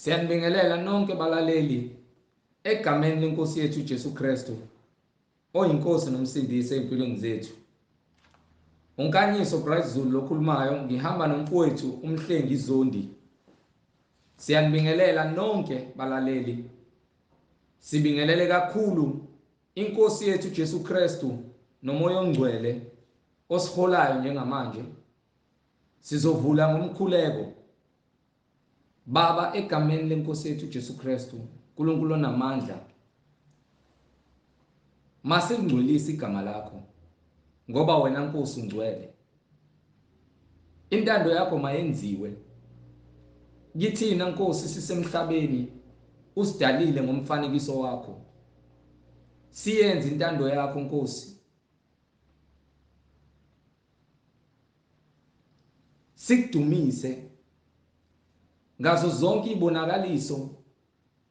Siyanibingelela nonke balaleli egameni lenkosi yethu uJesu Kristu oyinkosi nomsindisi empilweni zethu. Unkanyiso Bright Zulu lokhulumayo, ngihamba nomfowethu uMhlengi Zondi. Siyanibingelela nonke balaleli. Sibingelele kakhulu inkosi yethu uJesu Kristu noMoya oNgcwele osiholayo njengamanje. Sizovula ngomkhuleko. Baba, egameni lenkosi yethu uJesu Kristu, uNkulunkulu onamandla, masilingcwelise igama lakho, ngoba wena Nkosi ungcwele. Intando yakho mayenziwe kithina Nkosi, sisemhlabeni, usidalile ngomfanekiso wakho. Siyenze intando yakho Nkosi. Sikudumise ngazo zonke izibonakaliso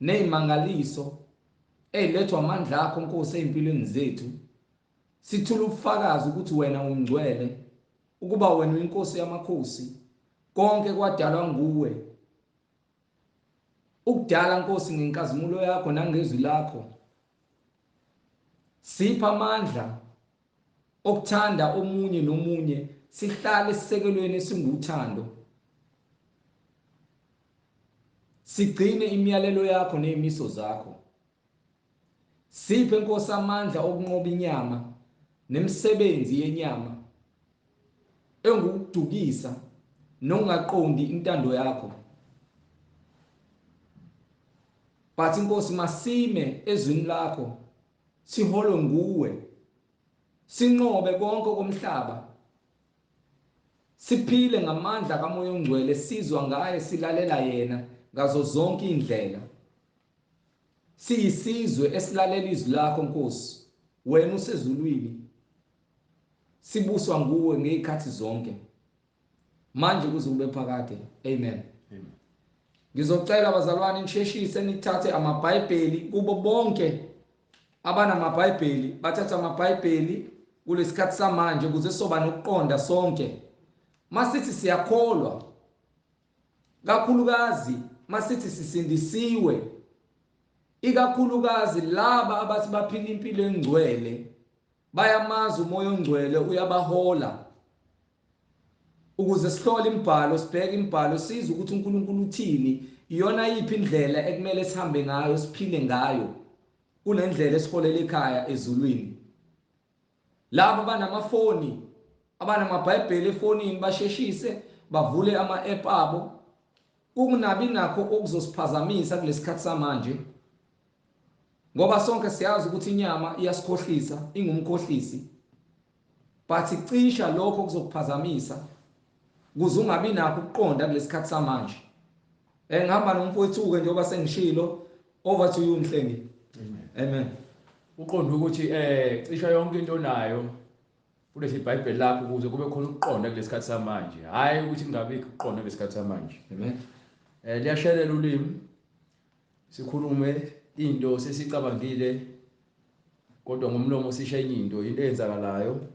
nezimangaliso ezilethwa amandla akho Nkosi ezimpilweni zethu. Sithula ubufakazi ukuthi wena ungcwele, ukuba wena uyinkosi yamakhosi, konke kwadalwa nguwe. Ukudala Nkosi ngenkazimulo yakho nangezwi lakho. Sipha amandla okuthanda omunye nomunye, sihlale esisekelweni esinguthando. Sigcine imiyalelo yakho nezimiso zakho. Siphe Nkosi amandla okunqoba inyama nemisebenzi yenyama engukudukisa nokungaqondi intando yakho. But Nkosi, masime ezwini lakho, siholwe nguwe, sinqobe konke komhlaba, siphile ngamandla kaMoya oNgcwele, sizwa ngaye, silalela yena ngazo zonke indlela. Siyisizwe esilalela izwi lakho Nkosi, wena usezulwini, sibuswa nguwe ngezikhathi zonke, manje kuze kube phakade. Amen. Amen. Ngizocela bazalwane nisheshise nithathe amaBhayibheli kubo bonke abanamaBhayibheli, bathathe amaBhayibheli kulesikhathi samanje ukuze soba nokuqonda sonke. Masithi siyakholwa, kakhulukazi masithi sisindisiwe, ikakhulukazi laba abathi baphila impilo engcwele, bayamazi uMoya oNgcwele uyabahola. Ukuze sihlole imibhalo, sibheke imibhalo, sizwe ukuthi uNkulunkulu uthini, iyona yiphi indlela ekumele sihambe ngayo, siphile ngayo kunendlela esiholela ekhaya ezulwini. Laba abanamafoni, abanamabhayibheli efonini, basheshise bavule ama-app abo, kungabi nakho okuzosiphazamisa kulesikhathi samanje, ngoba sonke siyazi ukuthi inyama iyasikhohlisa, ingumkhohlisi. But cisha lokho kuzokuphazamisa ukuze ungabi nakho ukuqonda kulesikhathi samanje. Ngihamba nomfowethu-ke njengoba sengishilo. Over to you Mhlengi. Amen. Amen. Uqonda ukuthi cisha yonke into onayo kulesi iBhayibheli lakho ukuze kube khona ukuqonda kulesikhathi samanje, hayi ukuthi kungabikho ukuqonda kulesikhathi samanje. Amen. Liyashelela ulimi, sikhulume into sesicabangile kodwa ngomlomo sisho enye into, into eyenzakalayo.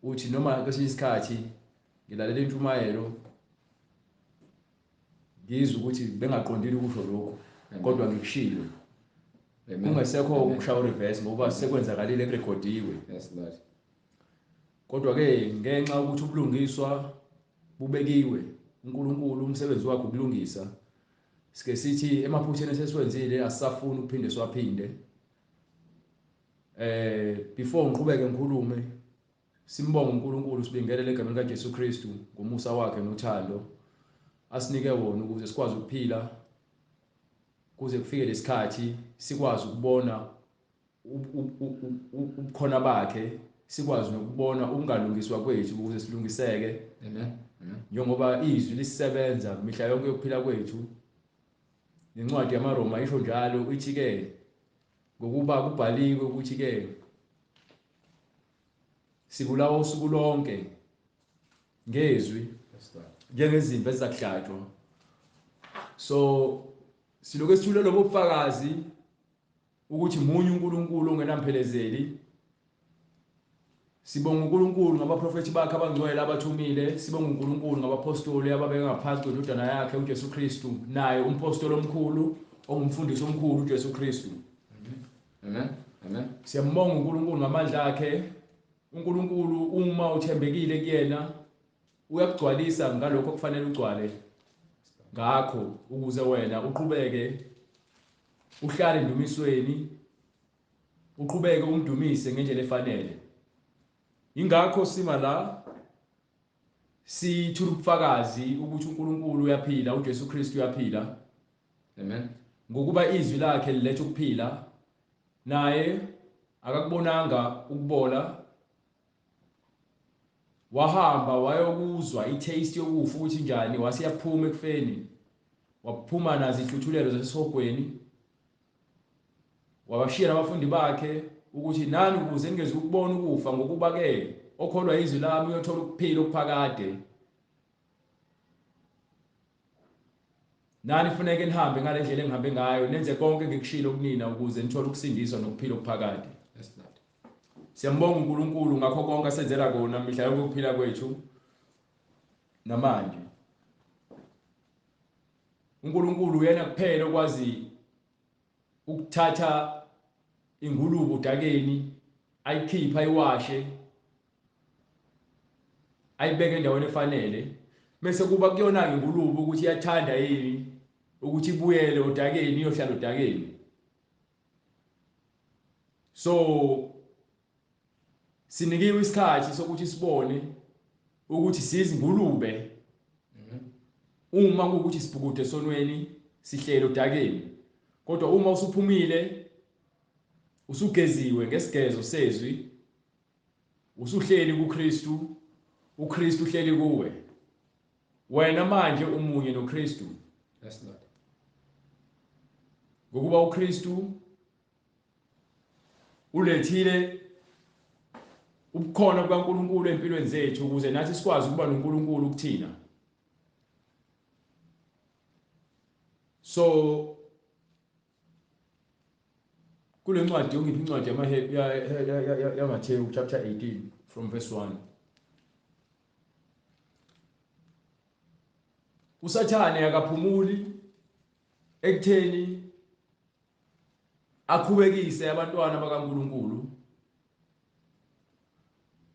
Uthi noma kwesinye isikhathi ngilalela intshumayelo ngizwe ukuthi bengaqondile ukusho lokho, kodwa ngikushilo. Kungesekho ukushaya reverse ngoba sekwenzakalile, kurekhodiwe. Yes Lord. Kodwa ke ngenxa ukuthi ubulungiswa bubekiwe, uNkulunkulu umsebenzi wakhe ukulungisa, sike sithi emaphutheni esesiwenzile asisafuni ukuphinde siwaphinde. Before ngiqhubeke ngikhulume, simbonge uNkulunkulu, sibingelele egameni kaJesu Kristu ngomusa wakhe nothando asinike wona ukuze sikwazi ukuphila kuze kufike lesikhathi, sikwazi ukubona ubukhona bakhe, sikwazi nokubona ukungalungiswa kwethu ukuze silungiseke. Amen. Njengoba izwi lisebenza mihla yonke yokuphila kwethu, nencwadi yamaRoma isho njalo, ithi ke ngokuba kubhaliwe ukuthi ke sibulawa usuku lonke ngezwi njengezimvu ezizakuhlatshwa. So siloke sithule lobo bufakazi ukuthi munye uNkulunkulu ongenamphelezeli. Sibonga uNkulunkulu ngabaprofethi bakhe abangcwele abathumile, sibonga uNkulunkulu ngabapostoli ababeke ngaphansi kwendodana yakhe uJesu Kristu, naye umpostoli omkhulu ongumfundisi omkhulu uJesu Kristu. Amen. Amen. Siyambonga uNkulunkulu ngamandla akhe. uNkulunkulu uma uthembekile kuyena uyakugcwalisa ngalokho okufanele ugcwale ngakho ukuze wena uqhubeke uhlale endumisweni, uqhubeke umdumise ngendlela efanele. Ingakho sima la sithula ubufakazi ukuthi uNkulunkulu uyaphila, uJesu Kristu uyaphila. Amen. Ngokuba izwi lakhe liletha ukuphila, naye akakubonanga ukubola, wahamba wayokuzwa i-taste yokufa ukuthi njani, wase yaphuma ekufeni, waphuma nazo ihluthulelo zasesihogweni, wabashiya nabafundi bakhe ukuthi nani ukuze ningeze ukubona ukufa, ngokuba ke okholwa izwi lami uyothola ukuphila okuphakade. Nani funeke nihambe ngale ndlela engihambe ngayo, nenze konke engikushilo kunina ukuze nithole ukusindiswa nokuphila okuphakade. Yes, Lord. Siyambonga uNkulunkulu ngakho konke asenzela kona mihla yonke ukuphila kwethu namanje. uNkulunkulu uyena kuphela okwazi ukuthatha ingulube udakeni ayikhiphe ayiwashe ayibeke endaweni efanele, bese kuba kuyona ingulube ukuthi iyathanda yini ukuthi ibuyele odakeni iyohlala odakeni. So sinikiwe isikhathi sokuthi sibone ukuthi sizingulube uma kuwukuthi sibhukude esonweni sihlele odakeni, kodwa uma usuphumile usugeziwe ngesigezo sezwi, usuhleli kuKristu, uKristu uhleli kuwe, wena manje umunye noKristu. Yes, Lord. Ngokuba uKristu ulethile ubukhona bukaNkulunkulu empilweni zethu ukuze nathi sikwazi ukuba noNkulunkulu kuthina. So kule ncwadi ongiphi incwadi yaMathewu chapter 18 from verse 1. uSathane akaphumuli ekutheni aqhubekise abantwana bakaNkulunkulu.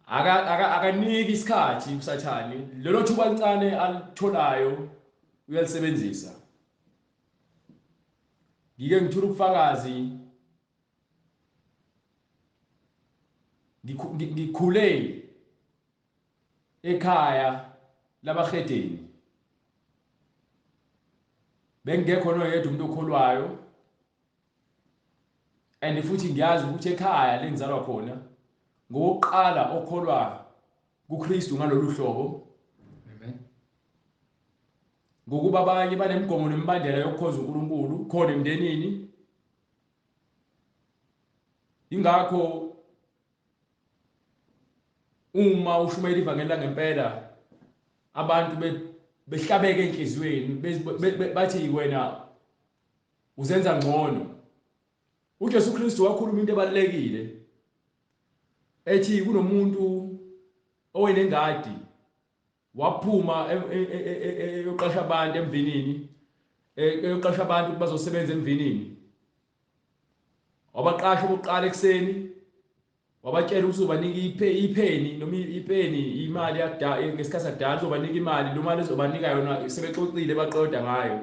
Akaniki isikhathi uSathane, lelo thuba lincane alitholayo uyalisebenzisa. Ngike ngithula ubufakazi, ngikhule ekhaya labahedeni, bengekho noyedwa umuntu okholwayo, and futhi ngiyazi ukuthi ekhaya lengizalwa khona ngokuqala okholwa kuKristu ngalolu hlobo. Amen. Ngokuba abanye banemigomo nemibandela yokukhonza uNkulunkulu khona emndenini. Ingakho uma ushumayela ivangeli langempela abantu behlabeke enhliziyweni, bathi wena uzenza ngcono. uJesu Kristu wakhuluma into ebalulekile ethi kunomuntu owenengadi waphuma eyoqasha abantu emvinini, eyoqasha abantu ukuthi bazosebenza emvinini. Wabaqasha okokuqala ekuseni, wabatshela ukuthi uzobanika ipheni noma ipeni, imali yakudala ngesikhathi sakudala, uzobanika imali, lo mali ezobanika yona sebexoxile baqoda ngayo.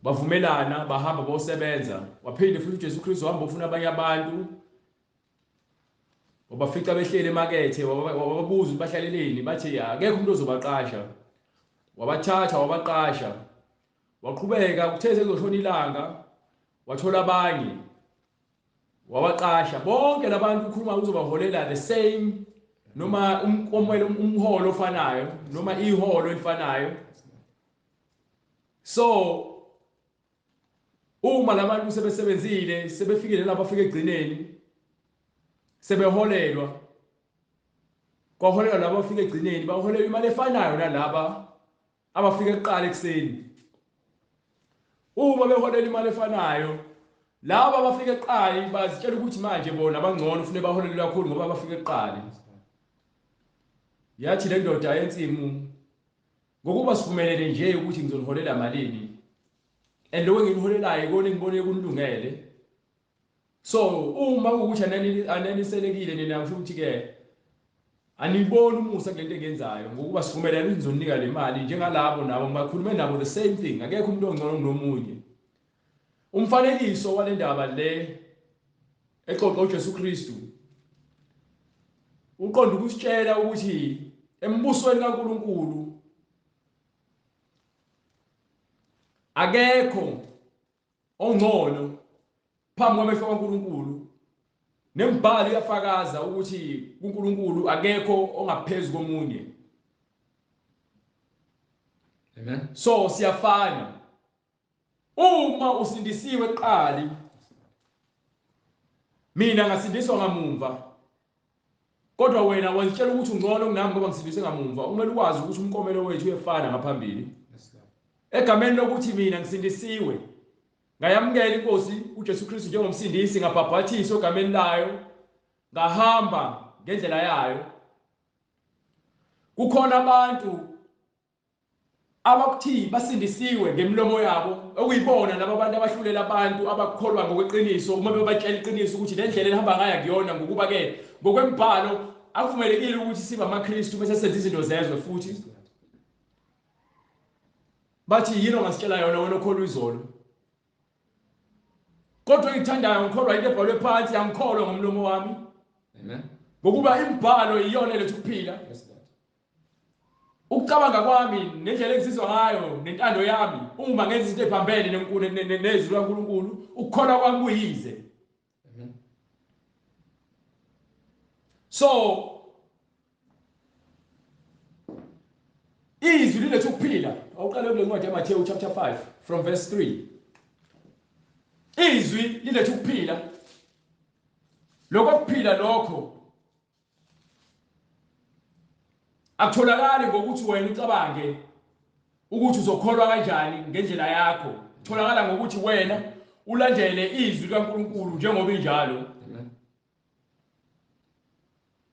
Bavumelana bahamba bosebenza. Waphinde futhi uJesu Kristu wahamba ufuna abanye abantu, wabafica behleli emakethe, wababuza ukuthi bahlaleleni, bathi akekho umuntu ozobaqasha. Wabathatha wabaqasha. Waqhubeka, kuthe sekuzoshona ilanga wathola abanye wabaqasha. Bonke labantu ukhuluma uzobaholela the same, noma umkomelo, umholo ofanayo, noma iholo elifanayo. So uma labantu sebesebenzile, sebefikile lapha afike egcineni, sebeholelwa, kwaholelwa laba abafika egcineni, baholelwa imali efanayo nalaba abafika ekuqala ekuseni. Uma beholela imali efanayo, Laba abafike eqali bazitshela ukuthi manje bona abangcono ufune baholelwe kakhulu ngoba bafike eqali. Yathi le ndoda yensimu ngokuba sivumelene nje ukuthi ngizoniholela malini and lokho enginiholelayo ikona engibone kunilungele. So uma kuwukuthi aneniselekile nina kusho ukuthi ke aniboni umusa kulento engiyenzayo ngokuba sivumelene ukuthi ngizonika le mali njengalabo nabo ngibakhulume nabo the same thing, akekho umuntu ongcono kunomunye. Umfanekiso wale ndaba le exoxa uJesu Kristu uqonda ukusitshela ukuthi embusweni kaNkulunkulu akekho ongcono phambi kwamehlo kaNkulunkulu, nembhalo iyafakaza ukuthi kuNkulunkulu akekho ongaphezu komunye. Amen. So siyafana. Uma usindisiwe kuqali, mina ngasindiswa ngamumva, kodwa wena wazitshela ukuthi ungcono kunami ngoba ngisindiswe ngamumva, kumele ukwazi ukuthi umkomelo wethu uyefana ngaphambili. Egameni lokuthi mina ngisindisiwe, ngayamukela iNkosi uJesu Kristu njengomsindisi, ngabhabhathiswa egameni layo, ngahamba ngendlela yayo. Kukhona abantu abakuthi basindisiwe ngemilomo yabo, okuyibona laba bantu abahlulela abantu abakholwa ngokweqiniso uma bebatshela iqiniso ukuthi le ndlela enihamba ngayo akuyona, ngokuba-ke ngokwembhalo akuvumelekile ukuthi sibe amaKristu bese senza izinto zezwe futhi. Bathi yini ongasitshela yona wena okholwa izolo? Kodwa engithandayo ngikholwa into ebhalwe phansi, angikholwa ngomlomo wami. Amen. Ngokuba imibhalo iyona eletha ukuphila. Yes, Lord. Ukucabanga kwami nendlela engizizwa ngayo nentando yami uma ngenza izinto eziphambene nezwi likaNkulunkulu, ukukholwa kwami kuyize. Amen. So izwi liletha ukuphila. Awuqale kule ncwadi yaMathewu chapter 5 from verse 3. Izwi liletha ukuphila. Lokho kuphila lokho akutholakali ngokuthi wena ucabange ukuthi uzokholwa kanjani ngendlela yakho. Tholakala ngokuthi wena ulandele izwi likaNkulunkulu njengoba injalo. Amen.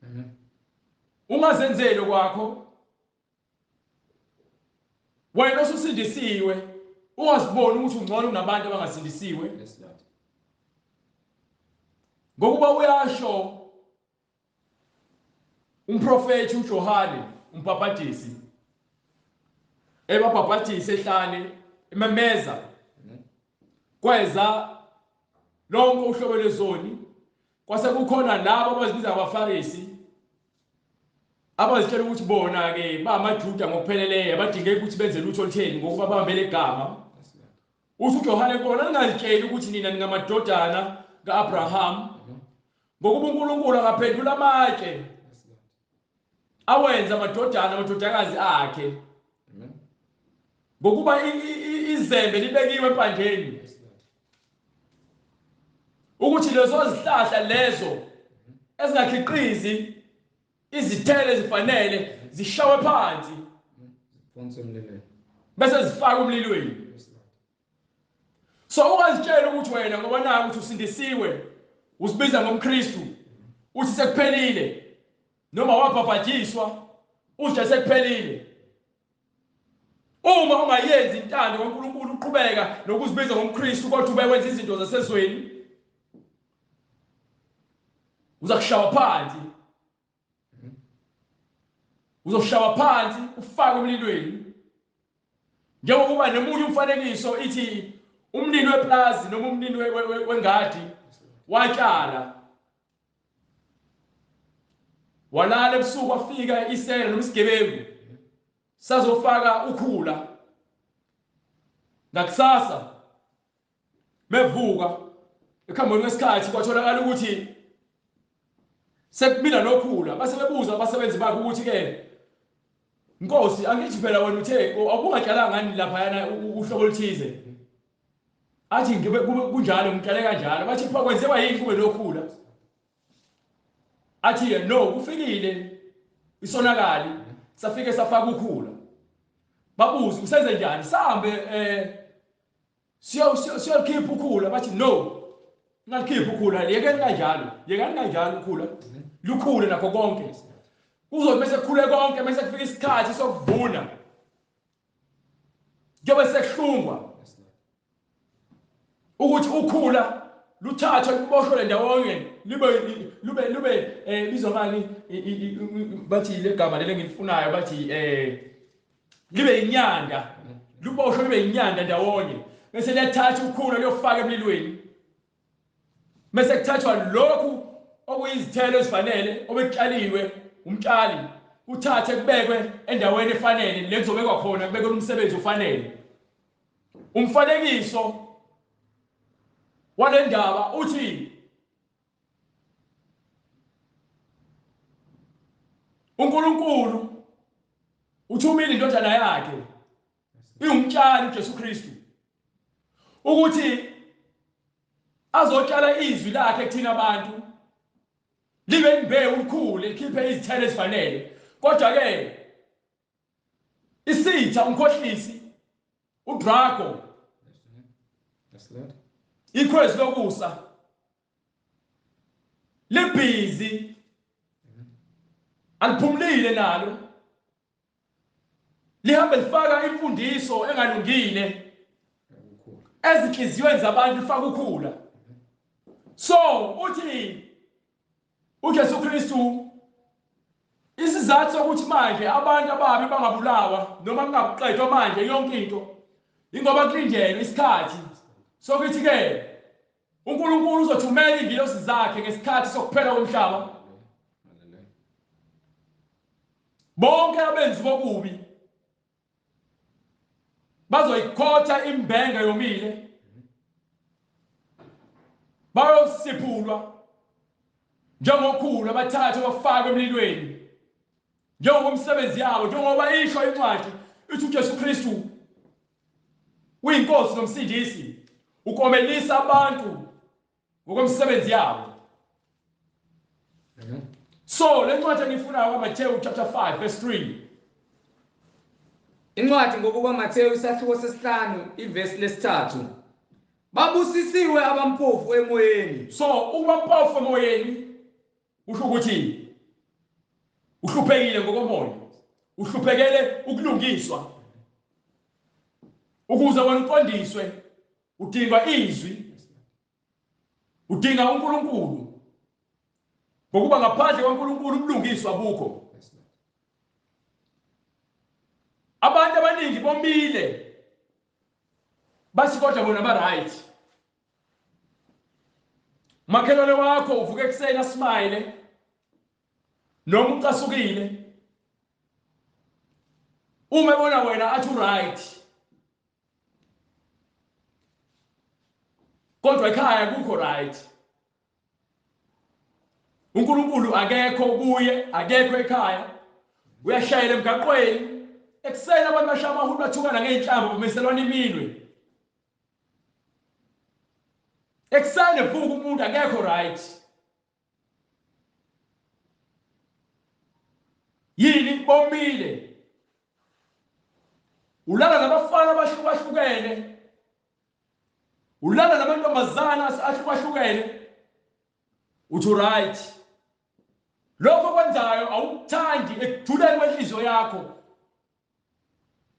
Amen. Ungazenzeli kwakho. Wena osusindisiwe ungaziboni ukuthi ungcono kunabantu abangasindisiwe. Yes, Lord. Ngokuba uyasho umprofethi uJohane umbhabhadisi ebabhabhadisa ehlane ememeza kweza lonke uhlobo lwezoni, kwase kukhona labo abazibiza abaFarisi abazitshela ukuthi bona ke bamaJuda ngokupheleleyo, abadingeki ukuthi benze lutho olutheni ngokuba babambe legama. Uthi uJohane kubona, ningazitsheli ukuthi nina ningamadodana kaAbraham, ngokuba uNkulunkulu akaphendula amatshe awenza amadodana amadodakazi akhe, ngokuba izembe libekiwe empandeni, ukuthi lezo zihlahla lezo ezingakhiqizi izithelo ezifanele zishawe phansi bese zifakwe emlilweni. So ungazitsheli ukuthi wena ngoba naku ukuthi usindisiwe usibiza ngomKristu uthi sekuphelile, noma wabhabhajiswa uthi sekuphelile. Uma ungayenzi intando kaNkulunkulu uqhubeka nokuzibiza ngomKristu kodwa ube wenza izinto zasezweni, uzakushawa phansi. Uzoshawa phansi ufake emlilweni. Njengokuba nomunye umfanekiso ithi umnini weplazi noma umnini wengadi watshala, walala ebusuku, wafika isela noma isigebengu sazofaka ukhula. Ngakusasa mevuka ekuhambeni kwesikhathi kwatholakala ukuthi sekumila nokhula. Base bebuza abasebenzi bakhe ukuthi ke Nkosi, angithi phela wena uthe awungatshalanga ngani laphayana uhlobo oluthize? Athi ngibe kunjalo, ngitshale kanjalo. Bathi pho kwenziwa yini kube nokhula? Athi no, kufikile isonakali safike safaka ukhula. Babuze usenze njani? Sambe siyokhipha ukhula. Bathi no, Ngalikhipha ukhula, yekeni kanjalo, yekani kanjalo ukhula. Lukhule nakho konke. Kuzothi bese kukhule konke bese kufika isikhathi sokuvuna. Njengoba sekuhlungwa. Ukuthi ukhula luthathwe luboshwe ndawonye libe lube lube bizwa ngani bathi legama leli engilifunayo bathi libe inyanda, luboshwe libe inyanda ndawonye bese liyathatha ukhula liyofaka emlilweni, bese kuthathwa lokhu okuyizithelo ezifanele obekutshaliwe umtshali, kuthathe kubekwe endaweni efanele le kuzobekwa khona, kubekwe umsebenzi ofanele. Umfanekiso wale ndaba uthi uNkulunkulu uthumile indodana yakhe iwumtshali uJesu Kristu ukuthi azotshala izwi lakhe kuthina abantu, libe imbewu likhule likhiphe izithelo ezifanele. Kodwa ke isitha umkhohlisi uDrago ikhwezi lokusa libhizi aliphumulile nalo, lihambe lifaka imfundiso engalungile ezinhliziyweni zabantu, lifaka ukhula. So uthi uJesu Kristu isizathu sokuthi manje abantu ababi bangabulawa noma kungabuqedwa manje yonke into, ingoba kulindelwe isikhathi sokuthi ke uNkulunkulu uzothumela ingilosi zakhe ngesikhathi sokuphela komhlaba. Bonke abenzi bokubi bazoyikhotha imbenge yomile, bayosiphulwa njengokhula, bathathe bafake emlilweni njengokomsebenzi yabo, njengoba isho incwadi ithi uJesu Kristu uyinkosi nomsindisi, ukomelisa abantu ngokomsebenzi yabo. So le ncwadi engiyifunayo kaMathewu chapter 5 verse 3. Incwadi ngokukaMathewu isahluko sesihlanu ivesi lesithathu. Babusisiwe abampofu emoyeni. So ukuba mpofu emoyeni usho ukuthi uhluphekile ngokomoya, uhluphekele ukulungiswa. Ukuze wena uqondiswe udinga izwi, udinga uNkulunkulu, ngokuba ngaphandle kwaNkulunkulu ubulungiswa bukho. Abantu abaningi bomile bathi kodwa bona ba right. Makhelwane wakho uvuka ekuseni asmile noma ucasukile, uma ebona wena athi uright, kodwa ekhaya kukho right. uNkulunkulu akekho kuye, akekho ekhaya, uyashayela emgaqweni ekuseni, abantu bashaya amahulu bathukana ngey'nhlamvu bamiselwana iminwe. Ekuseni evuka umuntu akekho right. Yini bomile? Ulala nabafana abahlukahlukene, ulala namantombazana ahlukahlukene, uthi right. Lokho okwenzayo awukuthandi ekujuleni kwenhliziyo yakho.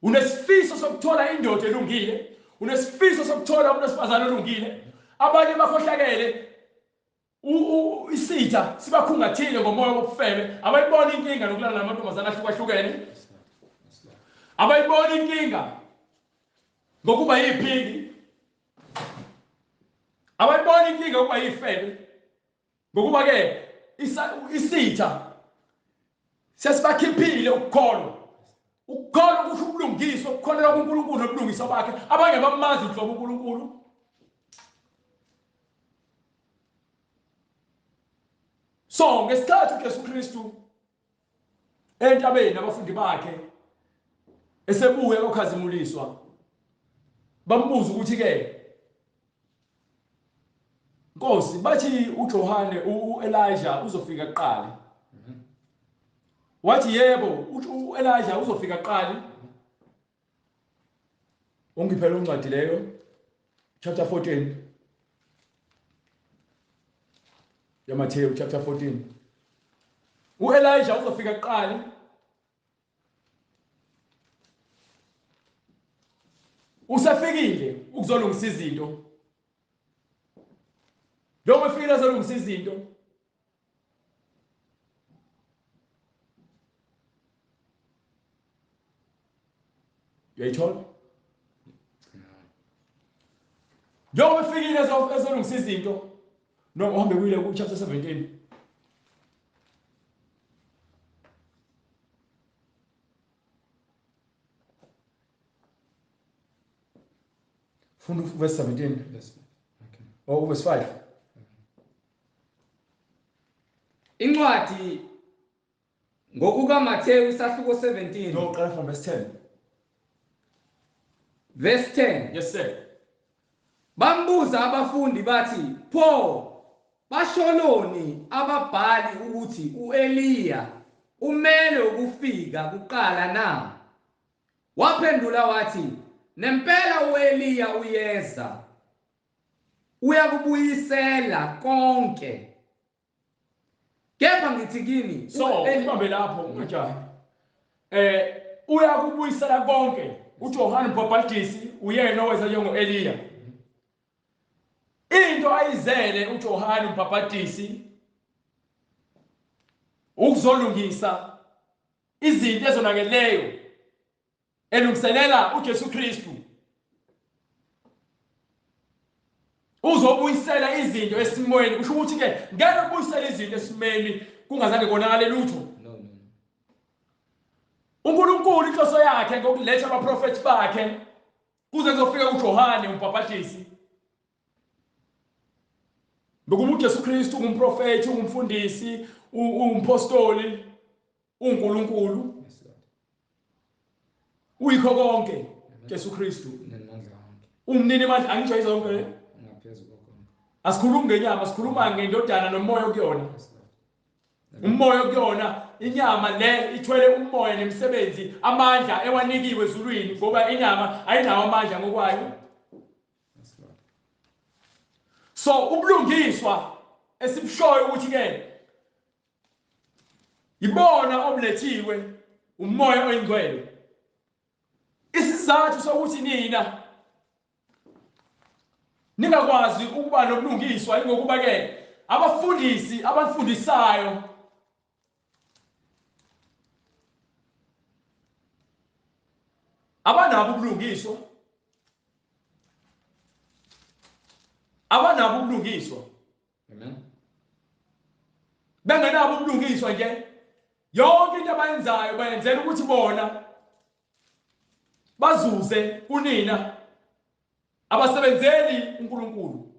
Unesifiso sokuthola indoda elungile, unesifiso sokuthola umuntu wesifazane olungile. Abanye bakhohlakele, isitha sibakhungathile ngomoya wobufebe, abayibona inkinga nokulala namantombazane ahlukahlukene, abayibona inkinga ngokuba yiphingi, abayibona inkinga ngokuba yifebe, ngokuba ke isitha sesibakhiphile ukukholwa. Ukukholwa kusho ubulungiswa, ukukholelwa kuNkulunkulu nobulungiswa bakhe. Abanye bamazi inhlobo uNkulunkulu. So ngesikhathi uJesu Kristu entabeni nabafundi bakhe esebuya kokhazimuliswa, bambuza ukuthi ke Nkosi, bathi uJohane uElijah uzofika kuqala. Wathi yebo, uElijah uzofika kuqala. Ungiphela incwadi leyo chapter 14. yaMathewu chapter 14. UElijah uzofika kuqala. Usefikile ukuzolungisa izinto. Njengoba efikile azolungisa izinto, uyayithola? Njengoba efikile ezolungisa izinto, no uhambe kuyile ku chapter 17. Funda verse 17. Okay. Or verse 5. Incwadi ngokukaMathewu isahluko 17. No, qala from verse 10. Verse 10. Yes sir. Bambuza abafundi bathi, "Pho basholoni ababhali ukuthi uEliya umele ukufika kuqala na?" Waphendula wathi, "Nempela uEliya uyeza, uyakubuyisela konke. Kepha ngithi kini, so ubambe lapho ungajahi. Uyakubuyisela konke. uJohane uMbhapatisi uyena oweza njengoEliya. Into ayizele uJohane uMbhapatisi ukuzolungisa izinto ezonakeleyo, elungiselela uJesu Kristu. Uzobuyisela izinto esimweni. Kusho ukuthi ke ngeke ubuyisele izinto esimeni kungazange konakale lutho. No. uNkulunkulu inhloso yakhe ngokuletha abaprofeti bakhe kuze kuzofika uJohane uMbhapatisi. Ngokuba uJesu Kristu ungumprofeti, ungumfundisi, ungumpostoli, uNkulunkulu. Uyikho konke Jesu Kristu. Umnini mandla, angisho izonke le. Asikhulumi ngenyama, sikhuluma ngendodana nomoya okuyona. Umoya okuyona, inyama le ithwele umoya nemisebenzi, amandla ewanikiwe ezulwini, ngoba inyama ayinawo amandla ngokwayo. So ubulungiswa esibushoyo ukuthi ke ibona obulethiwe umoya oyingcwele. Isizathu sokuthi nina ningakwazi ukuba nobulungiswa ingokuba ke abafundisi abafundisayo abanabo ubulungiswa, abanabo ubulungiswa. Amen. Bengenabo ubulungiswa nje, yonke into abayenzayo bayenzela ukuthi bona bazuze kunina, abasebenzeli uNkulunkulu.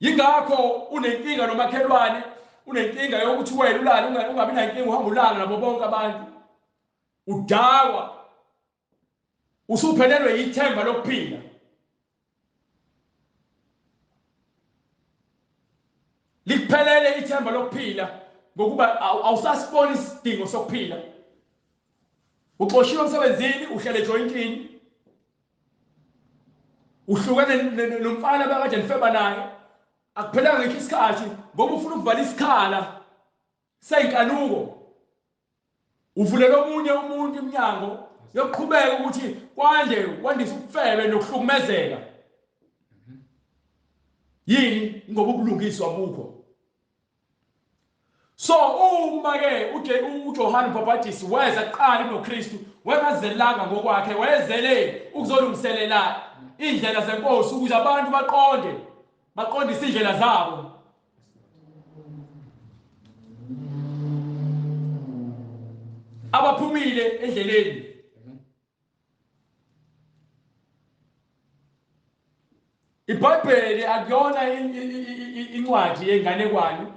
Yingakho unenkinga nomakhelwane, unenkinga yokuthi wena ulale ungabi nankinga, uhamba ulala nabo bonke abantu, udakwa, usuphelelwe yithemba lokuphila. Likuphelele ithemba lokuphila ngokuba awusasiboni isidingo sokuphila. Uxoshiwe emsebenzini, uhlele ejoyintini, uhlukene nomfana abakade nifeba naye, akuphelanga ngisho isikhathi ngoba ufuna ukuvala isikhala seyinkanuko. Uvulela omunye umuntu iminyango yokuqhubeka ukuthi kwande kwandise ubufebe nokuhlukumezeka. Yini? Ngoba ubulungiswa bukho. So uma ke uJohane uMbhapatisi weza kuqala kunoKristu, wengazelanga ngokwakhe, wezele ukuzolungiselela indlela zeNkosi ukuze abantu baqonde, baqondise indlela zabo. Abaphumile endleleni. iBhayibheli akuyona incwadi yenganekwane,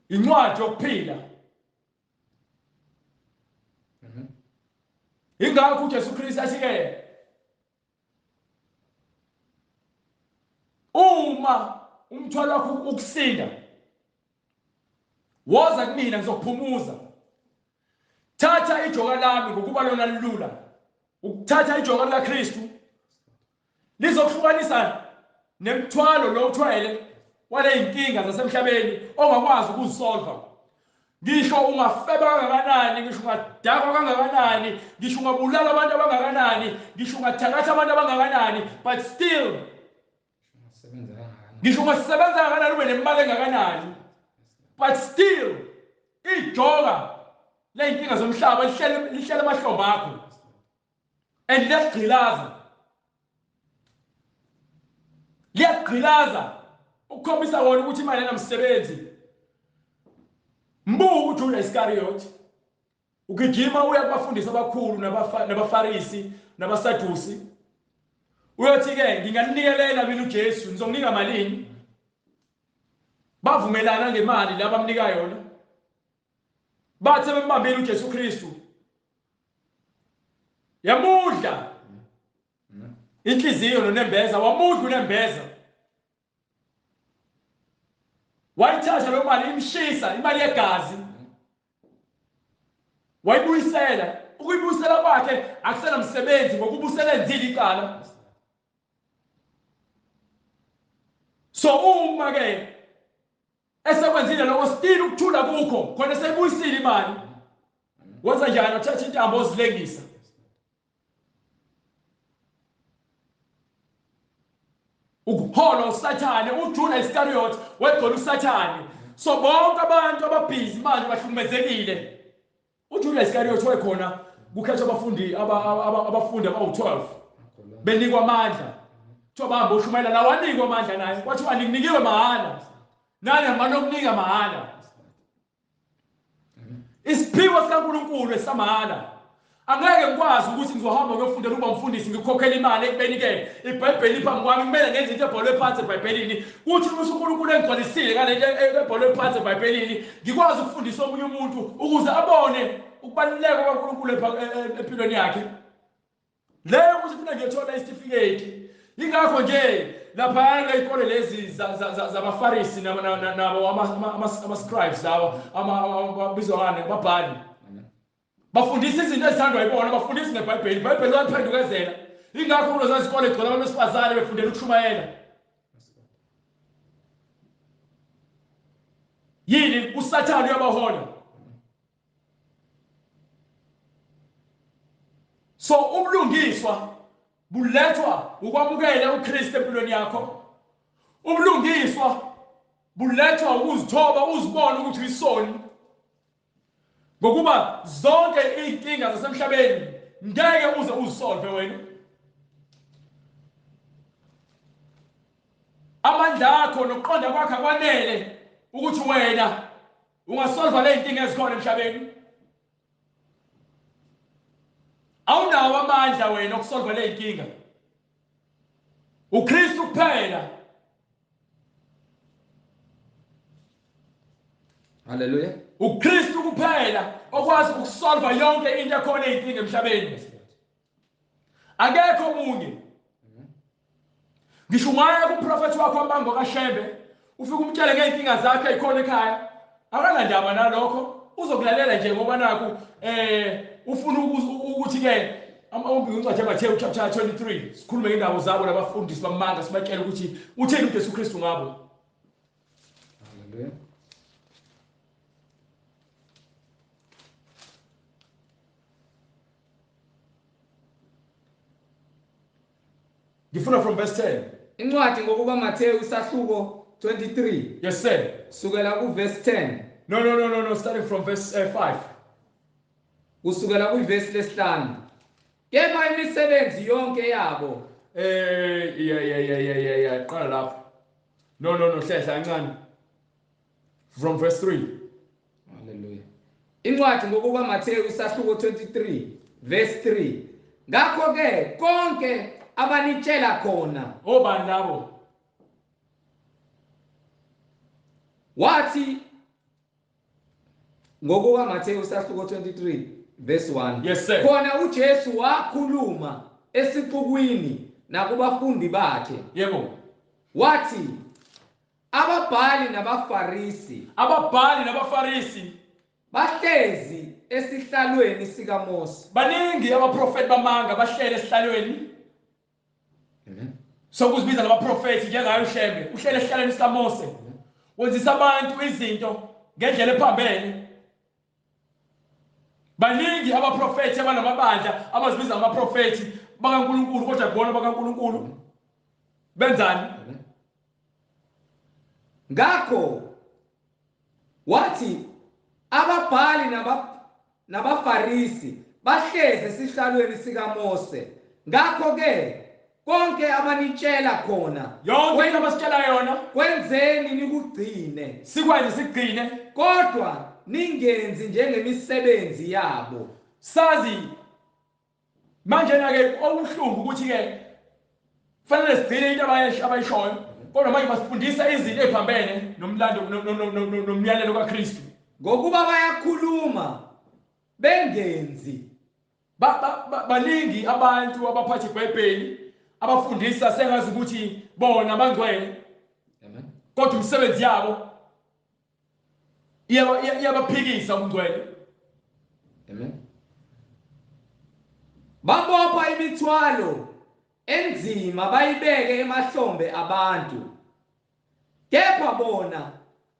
incwadi yokuphila. Ingakho uJesu Kristu athi ke uma umthwalo wakho ukusinda, woza kumina ngizokuphumuza. Thatha ijoka lami ngokuba lona lilula. Ukuthatha ijoka likaKristu Lizokuhlukanisa nemthwalo lo uthwele wale inkinga zasemhlabeni ongakwazi ukuzisolva. Ngisho ungafeba kangakanani, ngisho ungadakwa kangakanani, ngisho ungabulala abantu abangakanani, ngisho ungathakatha abantu abangakanani, but still ngisho ungasebenza kangakanani ube nemali engakanani, but still ijoka ley'nkinga zomhlaba lihlele emahlombe akho and liyakugqilaza, liyakugqilaza ukukhombisa wona ukuthi imali enamsebenzi. Mbuka uJudas Iscariot ugijima uya kubafundisi abakhulu nabaFarisi nabaSadusi, uyothi-ke nginganikelela mina uJesu, nizonginika malini? Bavumelana ngemali la bamnika yona. Bathe bembambile uJesu Kristu, yamudla inhliziyo nonembeza, wamudla unembeza, wayithatha lo mali imshisa, imali yegazi, wayibuyisela. Ukuyibuyisela kwakhe akusenamsebenzi ngokuba uselenzile icala. So uma ke esekwenzile lokho, still ukuthula kukho khona, eseyibuyisile imali, wenza njani? Uthatha intambo ozilengisa. Ukuholwa uSathane, uJudas Iscariot wegcola uSathane. So bonke abantu ababhizi manje bahlukumezekile. uJudas Iscariot wayekhona kukhethwa abafundi abafundi abawu-12 benikwa amandla, kuthiwa bahambe oshumayela, la wanikwa amandla naye, kwathiwa nikunikiwe mahhala, nani hambani okunika mahhala. Isiphiwo sikaNkulunkulu esamahhala. Angeke ngikwazi ukuthi ngizohamba ngiyofundela ukuba umfundisi ngikhokhele imali, ekubeni-ke iBhayibheli phambi kwami, kumele ngenze into ebhalwe phansi eBhayibhelini. Kuthi uma uNkulunkulu engigcwalisile ngale nto ebhalwe phansi eBhayibhelini, ngikwazi ukufundisa omunye umuntu ukuze abone ukubaluleka kwaNkulunkulu empilweni yakhe. Leyo ukuthi funa ngiyothola isitifiketi. Ingakho nje laphayana iy'kole lezi zabaFarisi nabo ama-scribes lawa abizwa ngani, ababhali, bafundisa izinto ezithandwa yibona, bafundisa ngeBhayibheli. IBhayibheli liyaphendukezela. Ingakho kulezi zikole gcwele abantu besifazane befundela ukushumayela. Yini? USathane uyabahola. So ubulungiswa bulethwa ukwamukela uKristu empilweni yakho. Ubulungiswa bulethwa ukuzithoba, uzibone ukuthi uyisoni, ngokuba zonke izinkinga zasemhlabeni ngeke uze uzisolve wena. Amandla akho nokuqonda kwakho akwanele ukuthi wena ungasolva le zinkinga ezikhona emhlabeni. Awunawo amandla wena okusolva le zinkinga. uKristu kuphela. Haleluya. uKristu kuphela okwazi ukusolva yonke into ekhona eyinkinga emhlabeni. Akekho omunye. Ngisho ungaya kumprofethi wakho wambango kaShembe, ufike umtshele ngey'nkinga zakhe ey'khona ekhaya, akanandaba nalokho, uzokulalela nje ngoba nakhu ufuna ukuthi-ke incwadi yaMathewu chapter 23 sikhulume ngendaba zabo labafundisi bamanga, sibatshele ukuthi utheni uJesu Kristu ngabo. Haleluya. Ngifuna from verse 10. Incwadi ngokuba Matthew isahluko 23. Yes sir. Kusukela ku verse 10. No no no no no, starting from verse 5. Kusukela ku verse lesihlanu. Kepha imisebenzi yonke yabo. Yeah yeah yeah yeah yeah yeah, qala lapho. No no no, hlehla kancane. From verse 3. Hallelujah. Incwadi ngokuba Matthew isahluko 23 verse 3. Ngakho ke konke abanitshela khona. Obani labo? Wathi ngokuka Matthew isahluko 23 verse 1. Yes sir. Khona uJesu wakhuluma esixukwini nakubafundi bakhe. Yebo. Wathi ababhali nabaFarisi, ababhali nabaFarisi bahlezi esihlalweni sikaMose. Baningi abaprofeti bamanga bahlele esihlalweni. Amen. Sokuzibiza ngabaprofethi njengayo uShembe, uhlele esihlalweni sikaMose. Wenzisa abantu izinto ngendlela ephambene. Baningi abaprofethi abanamabandla abazibiza ngabaprofethi bakaNkulunkulu kodwa kubona bakaNkulunkulu. Benzani? Ngakho wathi ababhali nabaFarisi bahlezi esihlalweni sikaMose. Ngakho ke konke abanitshela khona, yonke into abasitshela yona, kwenzeni nikugcine, sikwenze sigcine, kodwa ningenzi njengemisebenzi yabo. Sazi manje na ke okuhlungu ukuthi ke fanele sigcine into abayishoyo, kodwa manje basifundisa izinto eziphambene nomlando nomyalelo kaKristu. Ngokuba bayakhuluma bengenzi. Baningi abantu abaphatha iBhayibheli abafundisa sengazi ukuthi bona bangcwele. Amen. Kodwa imisebenzi yabo iyabaphikisa ubungcwele. Amen. Babopha imithwalo enzima bayibeke emahlombe abantu, kepha bona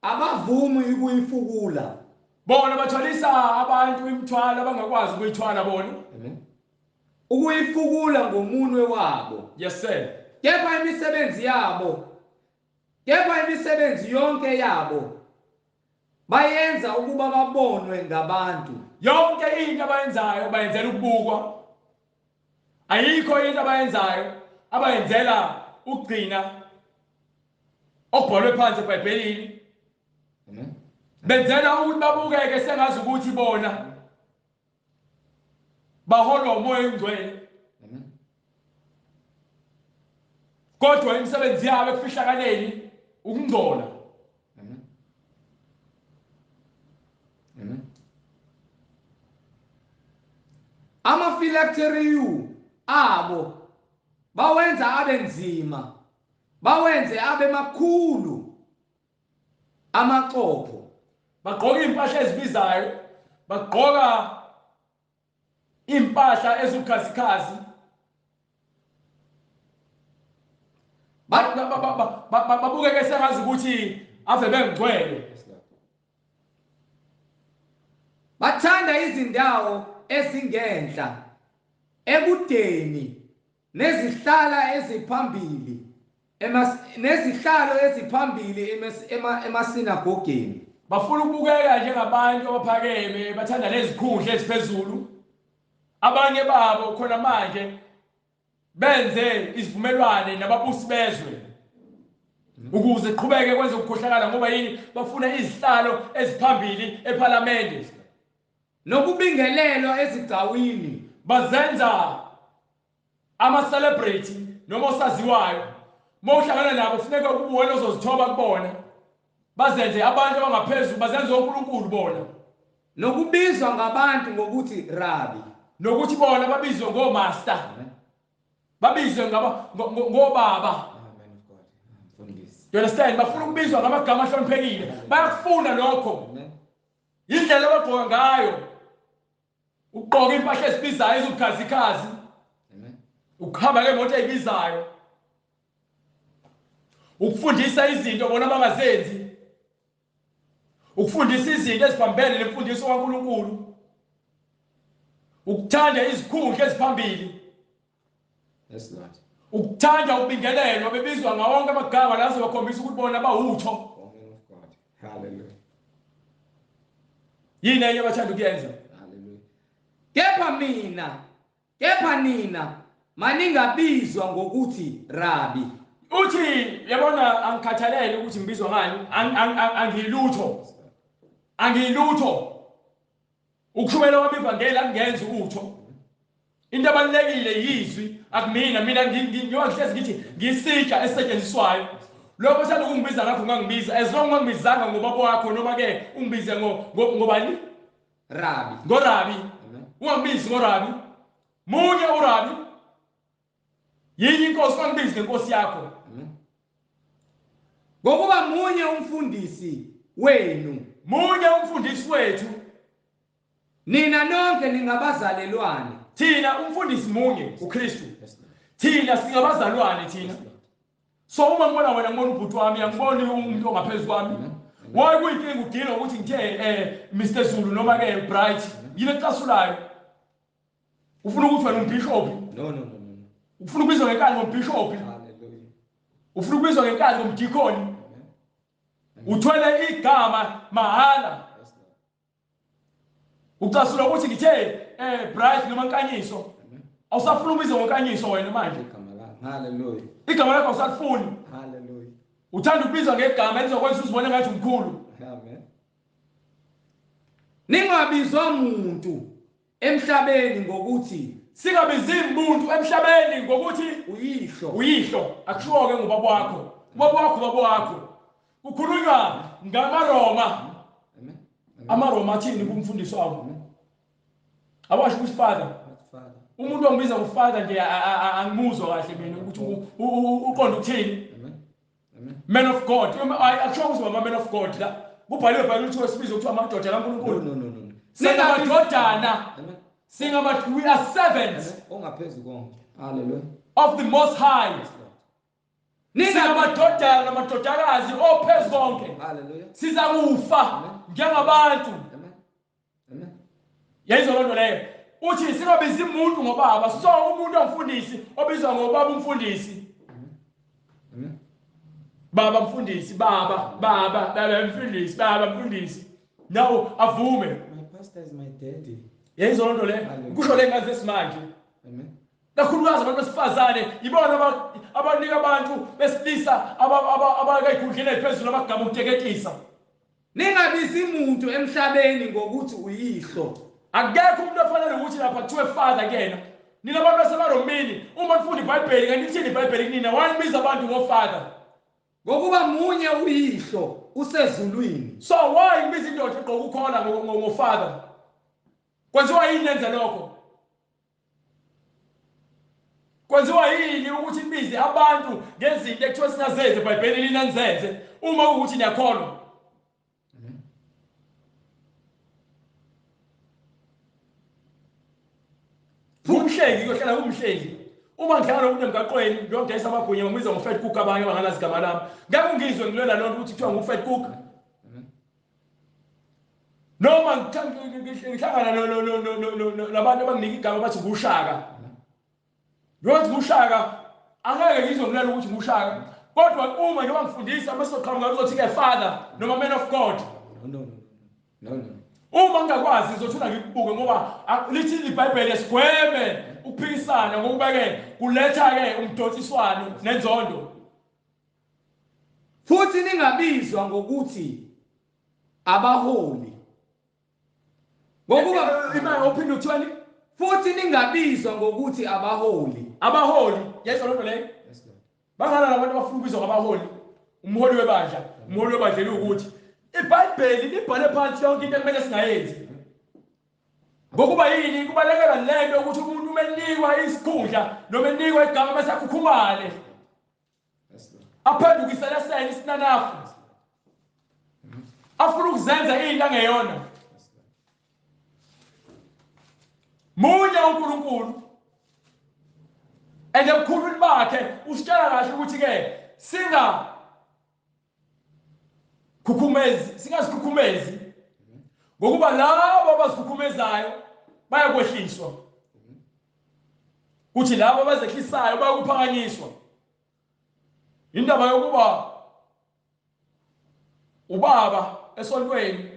abavumi ukuyifukula. Bona bathwalisa abantu imithwalo abangakwazi ukuyithwala bona. Amen. Ukuyifukula ngomunwe wabo. Yes sir. Kepha imisebenzi yabo, kepha imisebenzi yonke yabo bayenza ukuba babonwe ngabantu. Yonke into abayenzayo bayenzela ukubukwa. Ayikho into abayenzayo abayenzela ukugcina okubhalwe phansi eBhayibhelini. Amen. Benzela ukuthi babukeke sengazi ukuthi bona baholwa uMoya oNgcwele. Amen. Kodwa imisebenzi yabo ekufihlakaleni ukungcola. Amen. Amen. Amafilakteriyu abo bawenza abe nzima, bawenze abe makhulu amaxopho. Bagqoka impahla ezibizayo, bagqoka impahla ezibukhazikhazi. Babukeke sengazi ukuthi ave bengcwele. Bathanda izindawo ezingenhla ekudeni nezihlala eziphambili nezihlalo eziphambili emasinagogeni. Bafuna ukubukeka njengabantu abaphakeme, bathanda nezikhundla eziphezulu. Abanye babo khona manje benze izivumelwane nababusi bezwe ukuze qhubeke kwenze ukukhohlakala, ngoba yini? Bafuna izihlalo eziphambili ePhalamende nokubingelelwa ezigcawini. Bazenza ama celebrity noma osaziwayo. Mawuhlangana nabo kufuneka ukuba wena ozozithoba kubona, bazenze abantu abangaphezulu, bazenze oNkulunkulu bona, nokubizwa ngabantu ngokuthi Rabi, nokuthi bona babizwe ngomaster, babizwe ngobaba. You understand? Bafuna ukubizwa ngamagama ahloniphekile, bayakufuna lokho. Indlela abagqoka ngayo, ugqoka impahla ezibizayo ezibukhazikhazi, ukuhamba ngemoto ezibizayo, ukufundisa izinto bona abangazenzi, ukufundisa izinto eziphambene nemfundiso kaNkulunkulu, ukuthanda izikhundla eziphambili. Yes Lord. Ukuthanda ukubingelelwa, bebizwa ngawonke amagama la azobakhombisa ukuthi bona bawutho. Hallelujah. Yini enye abathanda ukuyenza? Hallelujah. Kepha mina, kepha nina maningabizwa ngokuthi Rabi. Uthi yabona angikhathalele ukuthi ngibizwa ngani, angilutho. Angilutho. Ukushumela kwami ivangeli angenzi utho. Into abalekile yizwi akumina, mina ngiyohlezi ngithi ngisitsha esetshenziswayo. Lokho sithanda ukungibiza ngakho ungangibiza, as long ungangibizanga ngobaba wakho noma ke ungibize ngobani? Rabi. Ngorabi. Ungangibizi ngorabi. Munye urabi. Yinye inkosi, ungangibizi ngenkosi yakho. Ngokuba munye umfundisi wenu. Munye umfundisi wethu. Nina nonke ningabazalelwane. Thina umfundisi munye uKristu. Thina singabazalwane thina. So uma ngibona wena ngibona ubhuti wami, angiboni umuntu ongaphezulu kwami. Why kuyinkinga udila ukuthi ngithe Mr Zulu noma ke Bright, yini ecasulayo? Ufuna ukuthi wena umbishop? No, no, no, no. Ufuna ukubizwa ngenkani ngombishop? Hallelujah. Ufuna ukubizwa ngenkani ngomdikoni? Uthwele igama mahala. Ucasula ukuthi ngithe Bright noma Nkanyiso. Awusafuna ubizwe ngoNkanyiso wena manje. Igama lakho. Hallelujah. Igama lakho awusalifuni. Hallelujah. Uthanda ukubizwa ngegama elizokwenza uzibone ngathi umkhulu. Amen. Ningabizwa muntu emhlabeni ngokuthi singabizi umuntu emhlabeni ngokuthi uyihlo. Uyihlo akushiwo ke ngobaba wakho. Ubaba wakho ubaba wakho. Kukhulunywa ngamaRoma. Amen. AmaRoma athini kumfundisi wabo? Awasho ukuthi father. Umuntu ongibiza ngofather nje angimuzwa kahle mina ukuthi uqonda ukuthini. Amen. Amen. Man of God. Akusho ukuthi ama man of God la. Kubhaliwe eBhayibhelini ukuthi wesibizo kuthiwa amadoda kaNkulunkulu. No, no, no, no. Singamadodana. Amen. Singama, we are servants. Ongaphezulu konke. Hallelujah. Of the Most High. Singamadodana namadodakazi ophezulu konke. Hallelujah. Sizakufa njengabantu. Amen. Amen. Yayizwa loo nto leyo. Uthi singabizi umuntu ngobaba. So umuntu ongumfundisi obizwa ngobaba umfundisi. Amen. Baba mfundisi, baba, baba, baba mfundisi, baba mfundisi. Now avume. My pastor is my daddy. Yayizwa loo nto leyo. Kusho le ngazi esimanje. Amen. Kakhulukazi abantu besifazane ibona abanika abantu besilisa abakayikhundleni ephezulu abagama ukuteketisa. Ningabizi umuntu emhlabeni ngokuthi uyihlo. Akekho umuntu ofanele ukuthi lapha kuthiwe father kuyena. Nina abantu basemaromini uma nifunda iBhayibheli kanti lithini iBhayibheli kunina? Wanibiza abantu ngofather. Ngokuba munye uyihlo usezulwini. So why ngibiza indoda egqoka ukhola ngofather? Kwenziwa yini nenze lokho? Kwenziwa yini ukuthi nibize abantu ngezinto ekuthiwa singazenze eBhayibhelini nanizenze uma ukuthi niyakholwa? Umhleki kuyohlala umhleki. Uma ngihlala nomuntu emgaqweni ngiyodayisa amagwinya ngibiza ngo-fat cook abanye abangalazi igama lami. Ngeke ungizwe ngilwela loo nto ukuthi kuthiwa ngu-fat cook. Noma ngihlangana nabantu abanginika igama bathi ngushaka. Ngiyothi ngushaka angeke ngizwe ngilwela ukuthi ngushaka. Kodwa uma njengoba ngifundisa masoqhamuka uzothi ke father noma man of God. No, no, no, no. Uma ngingakwazi ngizothula ngikubuke ngoba lithi iBhayibheli esigweme ukuphikisana ngokuba ke kuletha ke umdonsiswano nenzondo. Futhi ningabizwa ngokuthi abaholi. Ngokuba imali ophinde uthwani? Futhi ningabizwa ngokuthi abaholi. Abaholi, yezwa lento leyo? Yes Lord. Bangala labantu abafuna ukubizwa ngabaholi. Umholi webandla, umholi webandla ukuthi iBhayibheli libhale phansi yonke into ekumele singayenzi. Ngokuba yini kubalekela lento ukuthi umuntu umenikwa isikhundla noma enikwa igama bese akhukhumale. Aphendukise lesele isinanafu. Afuna ukuzenza into angeyona. Munye uNkulunkulu. And ebukhulwini bakhe usitshela kahle ukuthi ke singa khukhumezi, singazikhukhumezi. Ngokuba labo abazikhukhumezayo bayakwehliswa. Kuthi labo abazehlisayo bayakuphakanyiswa. Indaba yokuba ubaba esontweni,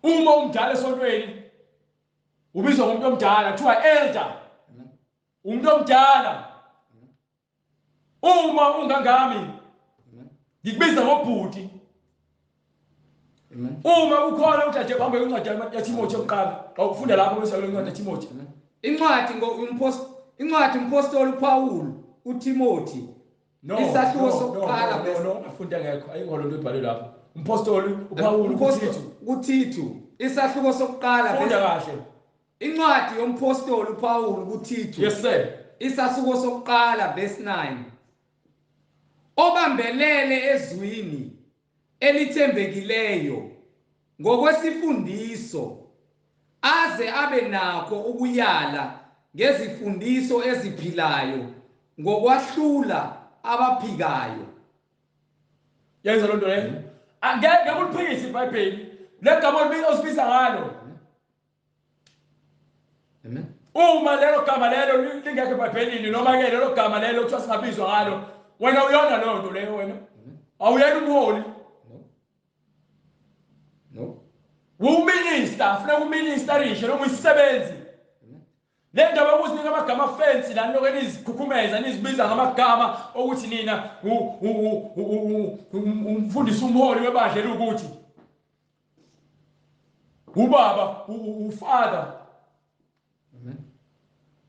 uma umdala esontweni ubizwa ngomuntu omdala, kuthiwa elder. Umuntu omdala. Uma ungangami ngikubiza ngobhuti. Uma kukhona udade bambe incwadi yaTimothy yokuqala, awufunda lapho bese incwadi yaTimothy. Incwadi incwadi umpostoli uPaul uTimothy. Isahluko sokuqala bese no afunda ngekho ayikho lonto ebhalwe lapho. Umpostoli uPaul kuThithu. Isahluko sokuqala funda kahle. Incwadi yompostoli uPaul kuThithu. Yes sir. Isahluko sokuqala verse 9. Obambelele ezwini elithembekileyo ngokwesifundiso aze abe nakho ukuyala ngezifundiso eziphilayo ngokwahlula abaphikayo. Yenza lonto leyo. Angeke uliphikise iBhayibheli. Legama osibiza ngalo. Amen. Uma lelo gama lelo lingekho eBhayibhelini noma ke lelo gama lelo kuthiwa singabizwa ngalo, wena uyona leyo nto leyo wena. Awuyena umholi. No. Uminister, funeka uministerishe noma isisebenzi. Le ndaba yokuzinika amagama fancy la nilokhu nizikhukhumeza nizibiza ngamagama okuthi nina umfundisi umholi webandla elukuthi ubaba ufather. Amen.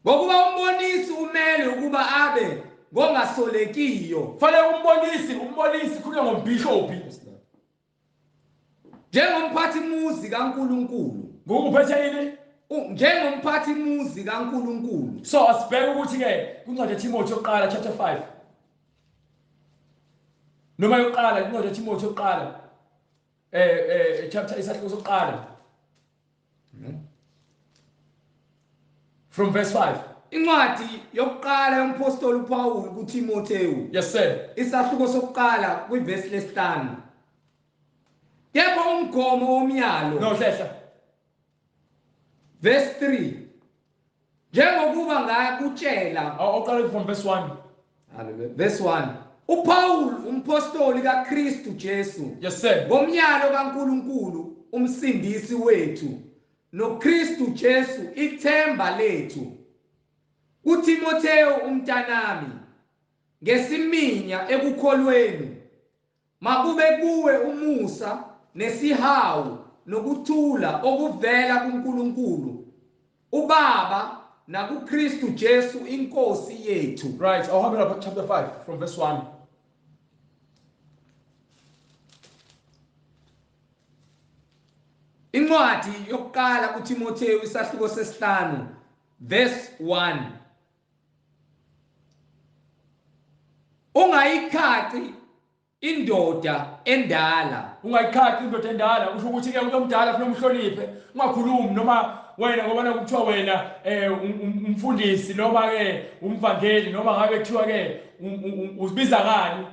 Ngokuba umbonisi umele ukuba abe ngongasolekiyo. Fanele umbonisi khulunywa ngombishophi. Njengomphathi muzi kaNkuluNkulu. Ngokuphethe yini? Njengomphathi muzi kaNkuluNkulu. So asibheke ukuthi ke kuncwadi yeTimothy yokuqala chapter 5. Noma yokuqala incwadi yeTimothy yokuqala chapter isahluko sokuqala. From verse 5. Incwadi yokuqala yompostoli uPaul kuTimothewu. Yes sir. Isahluko sokuqala kwivesi lesihlanu. Kepha umgomo womyalo. No hlehla. Verse 3. Njengokuba ngakutshela. Awuqale from verse 1. Hallelujah. Verse 1. uPaul umpostoli kaKristu Jesu. Yes sir. Ngomyalo kaNkuluNkulu umsindisi wethu noKristu Jesu ithemba lethu. kuTimotheo umntanami ngesiminya ekukholweni makube kuwe umusa nesihawu nokuthula okuvela kuNkulunkulu uBaba nakuKristu Jesu inkosi yethu. Right, I'll have it up chapter 5 from verse 1. Incwadi yokuqala kuTimotheo isahluko sesihlanu verse 1. Ungayikhaci indoda endala. Ungayikhaci indoda endala usho ukuthi ke umuntu omdala ufuna umhloniphe, ungakhulumi noma wena ngoba nakuthiwa wena umfundisi noma ke umvangeli noma ngabe kuthiwa ke uzibiza ngani,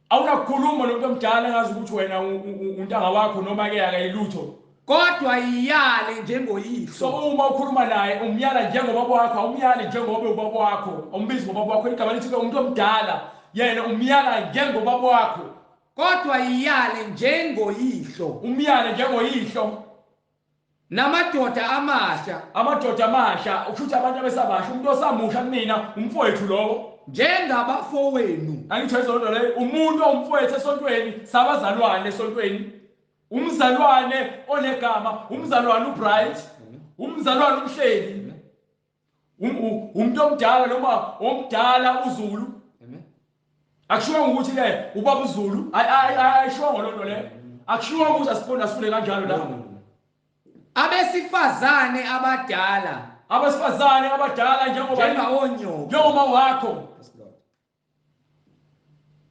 awunakukhuluma nomuntu omdala ngazi ukuthi wena untanga wakho noma ke akayilutho. Kodwa iyale njengoyihlo. So uma ukhuluma naye umyala njengobaba wakho, awumyali njengoba ubaba wakho, awumbizi ngobaba wakho. Igama lithi ke umuntu omdala yena umyala njengobaba wakho. Kodwa iyale njengoyihlo. Umyale njengoyihlo. Namadoda amasha. Amadoda amasha usho abantu abesabasha, umuntu osamusha kumina umfowethu lowo. Njengabafowenu. Angitho izonto leyo, umuntu owumfowethu esontweni, sabazalwane esontweni. Umzalwane onegama, umzalwane uBright, umzalwane uMhleli. Umuntu omdala noma omdala uZulu. Akushiwo ukuthi ke ubaba uZulu, ayishiwo ngalonto leyo. Akushiwo ukuthi asifunda sifune kanjalo la. Abesifazane abadala. Abesifazane abadala njengoba njengawonyoko. Njengoma wakho.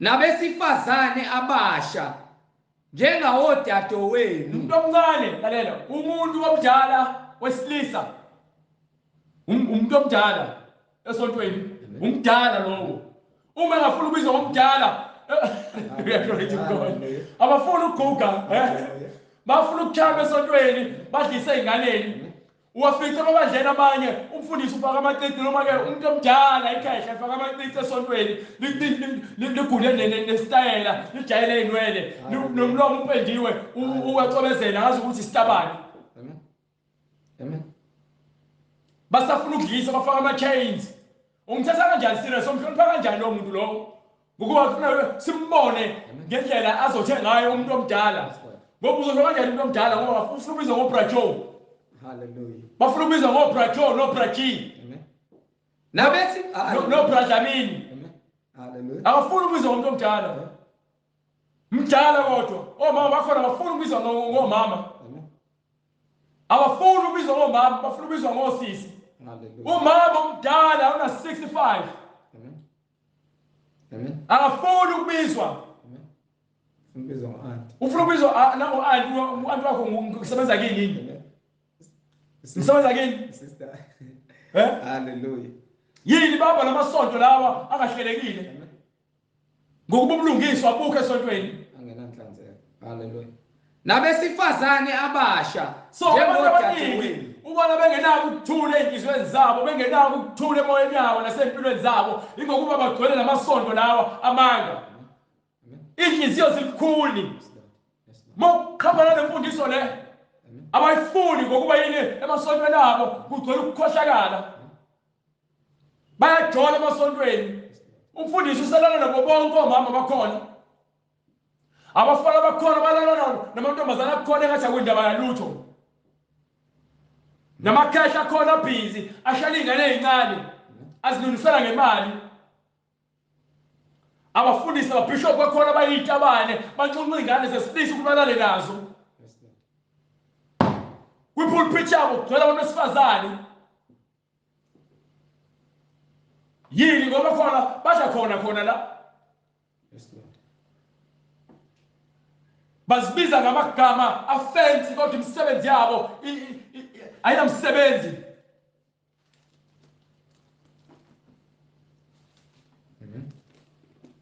Nabesifazane abasha njengawodadewenu. Umuntu omncane lalela, umuntu omdala wesilisa. Umuntu omdala esontweni, umdala lowo. Uma engafuna ukubizwa ngomdala, abafuna ukuguga, bafuna ukuchama esontweni, badlise ey'nganeni. Uwafica emabandleni amanye, umfundisi ufaka amacici noma ke umuntu omdala ikhehla efaka amacici esontweni, ligule nesitayela, lijayele iy'nwele, nomlomo upendiwe, uwacobezela ngazi ukuthi isitabane. Amen. Basafuna ukudlisa bafaka ama-chains. Ungithatha kanjani serious? Umhlonipha kanjani lo muntu lowo? Ngokuba ufuna simbone ngendlela azothe ngayo umuntu omdala. Ngoba uzosho kanjani umuntu omdala ngoba ufuna ukubizwa ngoBra Joe. Hallelujah. Bafuna ukubizwa ngoBra Joe noBra G. Amen. Nabethi noBra Dlamini. Amen. Hallelujah. Abafuna ukubizwa ngomuntu omdala. Mdala kodwa. Omama bakhona bafuna ukubizwa ngomama. Amen. Abafuna ukubizwa ngomama, bafuna ukubizwa ngosisi. Hallelujah. Umama omdala una 65. Amen. Amen. Akafuni ukubizwa. Amen. Ufuna ukubizwa ngo-auntie. Ufuna ukubizwa nango-auntie, u-auntie wakho ngisebenza kini yini? Amen. Ngisebenza kini? Sister. Eh? Hallelujah. Yini baba lamasonto lawa angahlelekile? Ngokuba ubulungiswa abukho esontweni. Angenanhlanzeko. Haleluya. Nabesifazane abasha So abantu abaningi ubona bengenako ukuthula ey'nhliziyweni zabo, bengenako ukuthula emoyeni yabo nasey'mpilweni zabo, ingokuba bagcwele lamasonto lawa amanga. Iy'nhliziyo zilikhuni. Uma uqhamba nale mfundiso le abayifuni ngokuba yini emasontweni abo kugcwele ukukhohlakala. Bayajola emasontweni. Umfundisi uselala nabo bonke omama bakhona. Abafana bakhona balala namantombazana akhona engathi akuyindaba yalutho. Namakhehla akhona busy ashaya iy'ngane ey'ncane azilungisela ngemali. Abafundisi ababishop bakhona bayitabane banxunxa iy'ngane zesilisa ukuthi balale nazo. Kwipulpit yabo kugcwele abantu besifazane. Yini ngoba khona badla khona khona la. Bazibiza ngamagama afensi kodwa imisebenzi yabo ayinamsebenzi.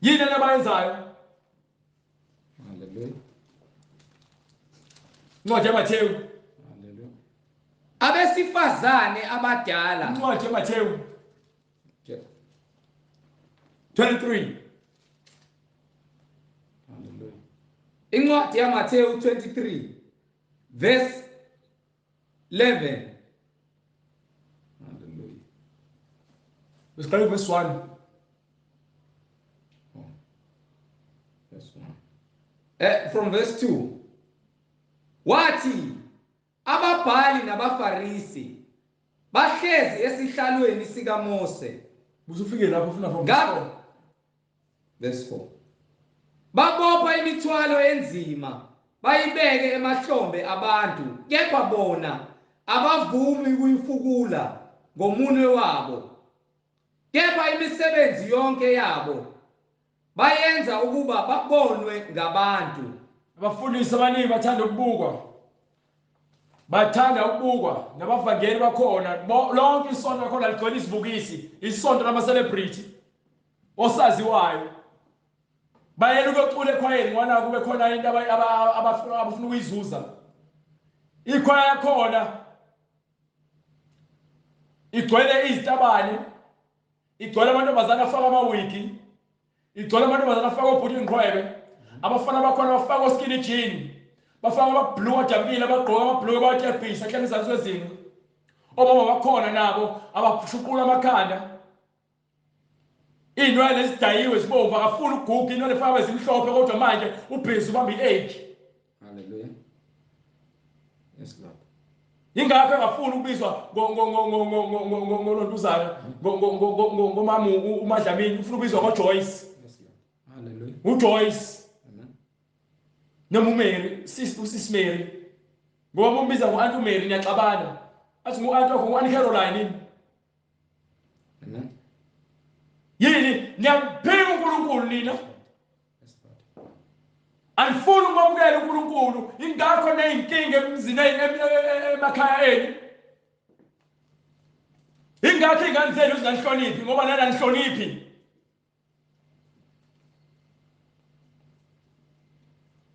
Yini le abayenzayo? Haleluya. Incwadi yaMathewu. Haleluya. Abesifazane abadala. Incwadi yaMathewu 23. Haleluya. Incwadi yaMathewu 23 verse 11. Haleluya. Siqale verse 1. Verse 1. From verse 2. Wathi ababhali nabaFarisi bahlezi esihlalweni sikaMose. Usufike lapho ufuna from verse 4. Verse 4. Babopha imithwalo enzima bayibeke emahlombe abantu, kepha bona abavumi ukuyifukula ngomunwe wabo. Kepha imisebenzi yonke yabo bayenza ukuba babonwe ngabantu. Abafundisi abaningi bathanda ukubukwa. Bathanda ukubukwa nabavangeli bakhona. Lonke isonto lakhona ligcwele izibukisi, isonto lama celebrity osaziwayo. Bayela ukuyocula ekhwayeni ngoba kube khona into abafuna ukuyizuza. Ikhwaya yakhona igcwele izitabane, igcwele amantombazana afaka amawigi, igcwele amantombazana afaka obhuti inqwebe, abafana bakhona bafaka oskinny jean, bafaka amablue ajabulile, abagqoka amablue bayatebhisa hlala izansi kwezinqa. Omama bakhona nabo abashuqula amakhanda. Inwele ezidayiwe zibomvu, akafuni ukuguga, inwele efaka ezimhlophe kodwa manje ubhizi ubamba i-age. Hallelujah. Yes Lord. Ingakho engafuni ukubizwa ngolontuzana ngomama uMadlamini, ufuna ukubizwa ngoJoyce. Yes Lord. Hallelujah. uJoyce. Amen. Noma uMary, uSis Mary. Ngoba umbiza ngo-Aunt uMary niyaxabana. Athi ngu-Aunt wakho ngu-Aunt Caroline yini? Amen. Yini niyamphika uNkulunkulu nina? Yes Lord. Anifuni ukwamukela uNkulunkulu, ingakho nezinkinga emzini emakhaya enu. Ingakho ingane zenu zinganihloniphi ngoba nani anihloniphi.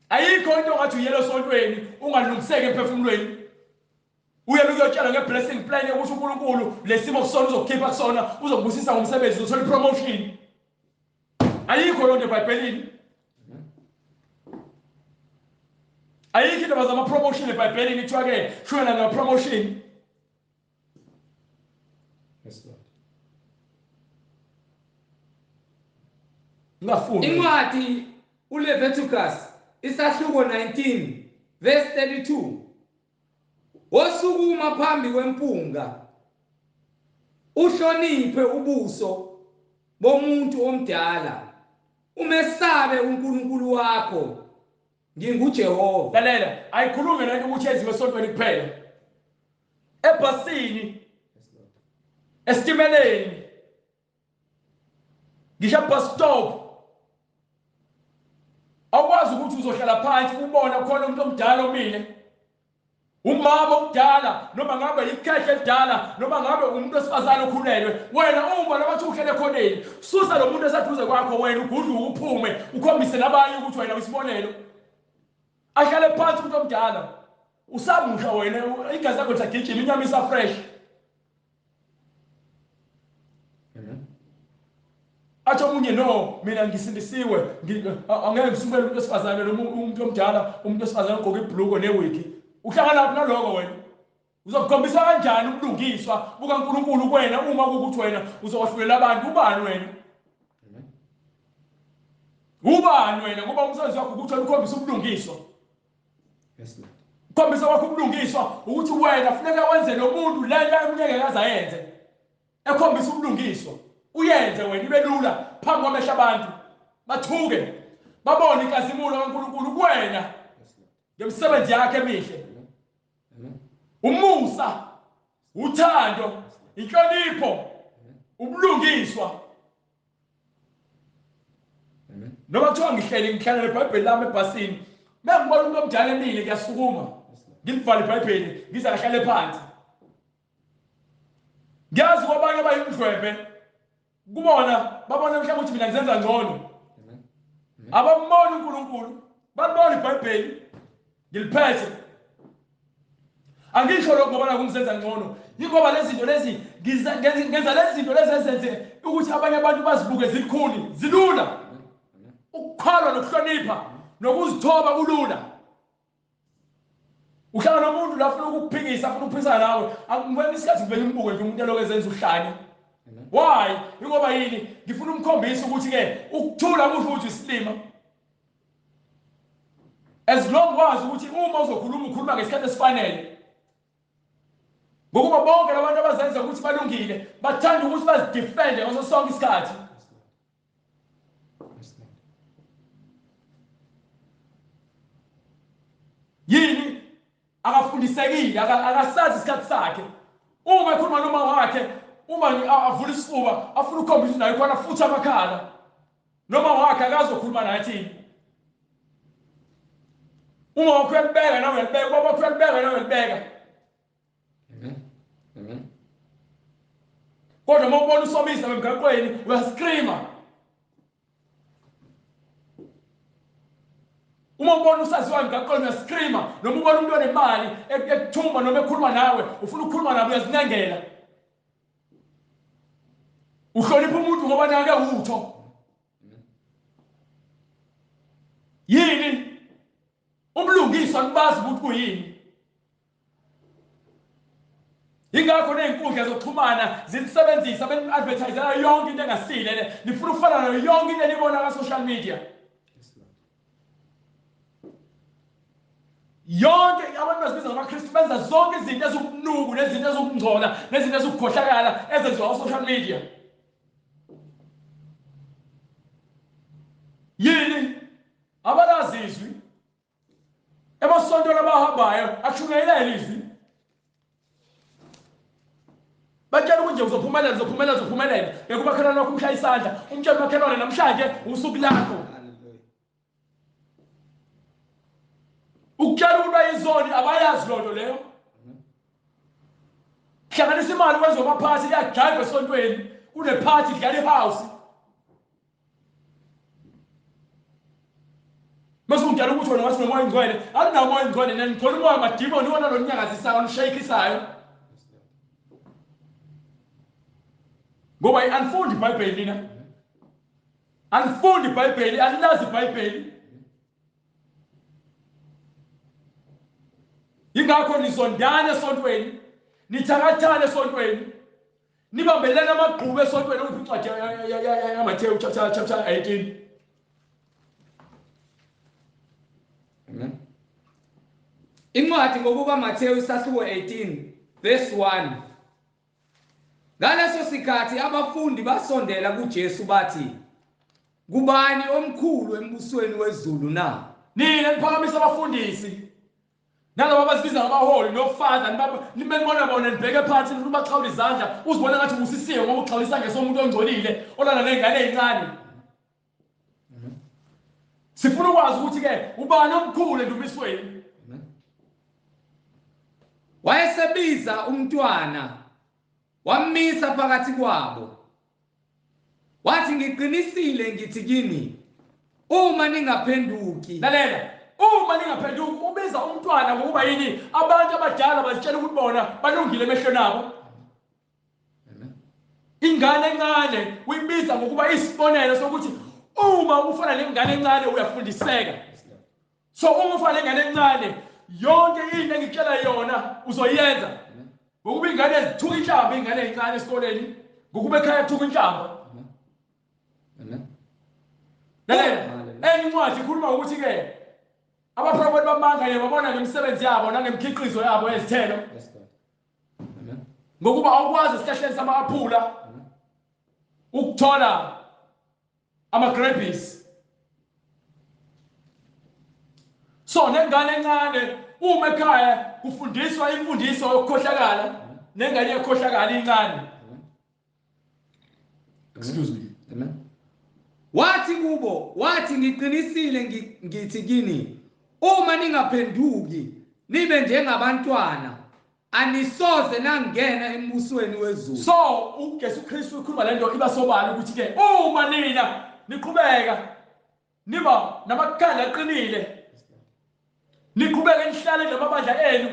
Ayikho into ongathi uyele esontweni ungalungiseki emphefumulweni. Uyela ukuyotshela ngeblessing plan yokuthi uNkulunkulu lesimo kusona uzokukhipha kusona, uzokubusisa ngomsebenzi, uzothola ipromotion. Ayikho lonto eBhayibhelini. Ayikho indaba zama promotion eBhayibhelini, kuthiwa ke shuyela ngama promotion. Yes Lord. Ngafuni. Incwadi uLeviticus isahluko 19 verse 32. Osukuma phambi kwempunga uhloniphe ubuso bomuntu omdala, umesabe uNkulunkulu wakho, nginguJehova. Lalela, ayikhulume lento ukuthi yenziwe esontweni kuphela. Ebhasini, esitimeleni, ngisho bus stop, awukwazi ukuthi uzohlala phansi ubona khona umuntu omdala omile. Umama omdala noma ngabe ikhehla elidala noma ngabe umuntu wesifazane okhulelwe, wena uma nabathi uhlele ekhoneni, susa lo muntu esaduze kwakho, wena ugudluke uphume ukhombise nabanye ukuthi wena uyisibonelo. Ahlale phansi umuntu omdala, usamusha wena, igazi lakho lisagijima, inyama isa-fresh. Athi omunye, no, mina ngisindisiwe, angeke ngisukele umuntu wesifazane noma umuntu omdala, umuntu wesifazane ogqoke ibhuluko newigi. Uhlangana laphi naloko wena? Uzokukhombisa kanjani ubulungiswa bukaNkulunkulu kuwena uma kuwukuthi wena uzokwahlulela abantu? Ubani wena? Ubani wena? Ngoba umsebenzi wakho ukuthi wena ukhombise ubulungiswa. Yes, Lord. Ukhombisa kwakho ubulungiswa ukuthi wena funeka wenze lo muntu le nto omunye ngeke aze ayenze. Ekhombisa ubulungiswa. Uyenze wena ibe lula phambi kwamehlo abantu. Bathuke. Babone inkazimulo kaNkulunkulu kuwena. Ngemisebenzi yakhe emihle. Umusa, uthando, inhlonipho, ubulungiswa. Noma kuthiwa ngihleli ngihlala neBhayibheli lami ebhasini, mengibona umuntu omdala emile ngiyasukuma, ngilivale iBhayibheli, ngize ngahlale phansi. Ngiyazi kwabanye abayimdlwembe kubona babona mhlawumbe ukuthi mina ngizenza ngcono. Abamboni uNkulunkulu, balibona iBhayibheli ngiliphethe. Angisho lokho ngoba nakungizenza ngcono, yingoba lezi zinto lezi ngenza lezi zinto lezi ezenze ukuthi abanye abantu bazibuke zilikhuni, zilula. Ukukholwa nokuhlonipha nokuzithoba kulula. Uhlala nomuntu la afuna ukukuphikisa, afuna ukuphikisana nawe. Angikwenza isikhathi ngivele ngimbuke nje umuntu elokhu ezenza uhlanya. Why? Ingoba yini? Ngifuna umkhombisa ukuthi ke ukuthula kusho ukuthi isilima. As long wazi ukuthi uma uzokhuluma ukhuluma ngesikhathi esifanele. Ngokuba bonke labantu abazenza ukuthi balungile bathanda ukuthi bazidefende ngaso sonke isikhathi. Yini? Akafundisekile, akasazi isikhathi sakhe. Uma ekhuluma noma wakhe, uma avula isifuba, afuna ukukhombisa ukuthi naye khona futhi amakhala. Noma wakhe akazokhuluma naye athini. Uma wakho uyalibeka nawe uyalibeka, ubaba wakho uyalibeka nawe uyalibeka. Amen. Amen. Kodwa uma ubona usomisa emgaqweni uyascreama. Uma ubona usaziwa emgaqweni uyascreama, noma ubona umuntu onemali ekuthumba noma ekhuluma nawe, ufuna ukukhuluma nabo uyazinengela. Uhlonipha umuntu ngoba nake utho. Yini? Ubulungiswa kubazi ukuthi kuyini. Ingakho nezinkundla zokuxhumana zinisebenzisa beni-advertisela yonke into engasile le. Nifuna ukufana nayo yonke into enibona ka-social media. Yonke abantu bazibiza ngamaKristu benza zonke izinto eziwubunuku nezinto eziwukungcola nezinto eziwukukhohlakala ezenziwa ku-social media. Yini? Abalazi izwi. Emasontweni abahambayo ashumayelele izwi. Batshela ukuthi nje uzophumelela, uzophumelela, uzophumelela. Bheka umakhelwane wakho umshaya isandla, umtshele umakhelwane namhlanje usuku lakho. Ukutshela ukuthi bayizoni abayazi loo nto leyo. Hlanganisa imali wenze amaphathi, liyajive esontweni, kunephathi kudlala ihouse. Mase ungitshela ukuthi wena wathi nomoya ongcwele, akunawo umoya ongcwele, nina nigcwele umoya wamadimoni, iwona lo ninyakazisayo, onishayikisayo. Ngoba anifundi iBhayibheli nina. Anifundi iBhayibheli, anilazi iBhayibheli. Yingakho nizondana esontweni, nithakathane esontweni. Nibambelene amagqubu esontweni okuphi incwadi yaMathewu chapter 18. Amen. Incwadi ngokuka Mathewu isahluko 18 verse 1. Ngaleso sikhathi abafundi basondela kuJesu bathi, Kubani omkhulu embusweni wezulu na? Nina niphakamisa abafundisi nalabo abazibiza ngabaholi nofada, nibenibona bona nibheke phansi nifuna ubaxhawula izandla, uzibona ngathi ubusisiwe ngoba uxhawulisa ngesomuntu ongcolile olala ney'ngane ey'ncane. Sifuna ukwazi ukuthi-ke ubani omkhulu endumisweni. Wayesebiza umntwana wammisa phakathi kwabo. Wathi ngiqinisile ngithi kini, uma ningaphenduki. Lalela, uma ningaphenduki, ubiza umntwana ngokuba yini? Abantu abadala bazitshela ukuthi bona balungile emehlweni abo. Ingane encane uyibiza ngokuba isibonelo sokuthi uma ufana nengane encane uyafundiseka. So uma ufana nengane encane yonke into engitshela yona uzoyenza. Ngokuba ingane ezithuka inhlamba, ingane ezincane esikoleni, ngokuba ekhaya kuthuka inhlamba. Amen. Lalela, enye incwadi ikhuluma ukuthi ke abaprofeti bamanga yababona ngemisebenzi yabo nangemikhiqizo yabo yezithelo. Amen. Ngokuba awukwazi esihlahleni sama-aphula ukuthola ama-grapes. So nengane encane uma ekhaya kufundiswa imfundiso yokukhohlakala, nengane iyakhohlakala incane. Excuse me. Amen. Wathi kubo, wathi ngiqinisile ngithi kini, uma ningaphenduki nibe njengabantwana, anisoze nangena embusweni wezulu. So uJesu Kristu ukhuluma lento iba sobala ukuthi ke uma nina niqhubeka niba namakhanda aqinile, niqhubeke nihlale namabandla enu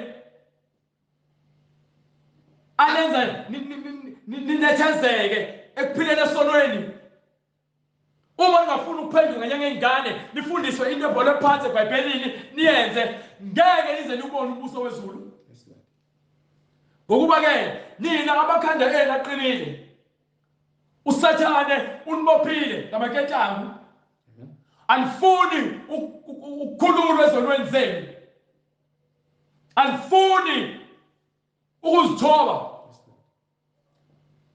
anenza ninethezeke ekuphileni esonweni. Uma ningafuni ukuphenduka njengengane, nifundiswe into ebholwe phansi eBhayibhelini, niyenze, ngeke nize niwubone umbuso wezulu. Ngokuba ke nina amakhanda enu aqinile, uSathane unibophile ngamaketangu, anifuni ukukhululwa ezonweni zenu, anifuni ukuzithoba.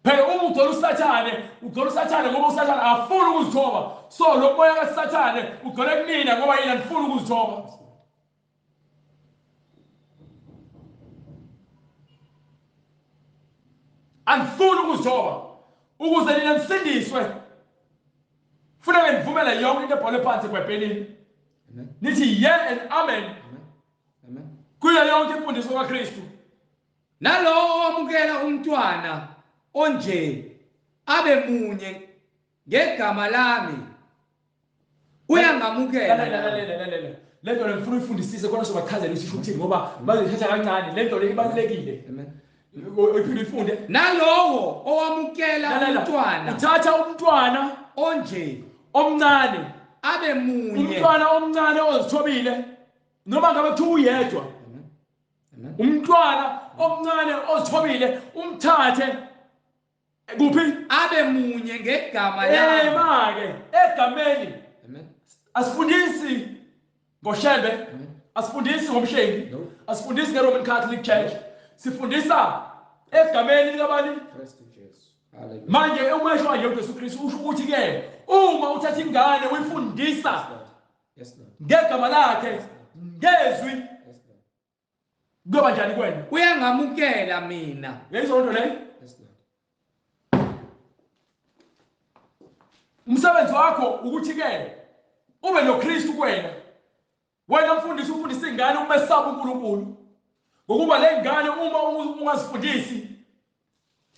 Phela uma ugcola uSathane, ugcola uSathane ngoba uSathane afuni ukuzithoba. So lo moya kaSathane ugcole kunina ngoba yena anifuni ukuzithoba. Anifuni ukuzithoba ukuze nina nisindiswe. Funeka nivumele yonke into ebhalwe phansi eBhayibhelini. Nithi yeah and amen. Amen. Kuyo yonke imfundiso kaKristu. Nalowo owamukela umntwana onje abe munye ngegama lami uyangamukela. Lalela. Lento le ngifuna uyifundisise khona sobachazela ukuthi isho ukuthini ngoba bazoyithatha kancane. Lento le ibalulekile. Amen. Uyiphinde uyifunde. Nalowo owamukela umntwana, uthatha umntwana onje omncane, abe munye, umntwana omncane ozithobile, noma ngabe kuthiwa uyedwa. Umntwana omncane ozithobile umthathe kuphi? Abe munye ngegama lami. Ema-ke egameni. Amen. Asifundisi ngoShembe, asifundisi ngomshengi, asifundisi ngeRoman Catholic Church. Sifundisa egameni likabani? Kristu Jesu. Hallelujah. Manje uma esho nje uJesu Kristu usho ukuthi ke uma uthatha ingane uyifundisa Yes Lord. ngegama lakhe, ngezwi, Yes Lord. kuyoba njani kuwena? Uyangamukela mina. Uyayizwa lento leyo? Yes Lord. Umsebenzi wakho ukuthi ke ube noKristu kuwena. Wena mfundisi ufundisa ingane umesaba uNkulunkulu. Ngokuba le ngane uma ungazifundisi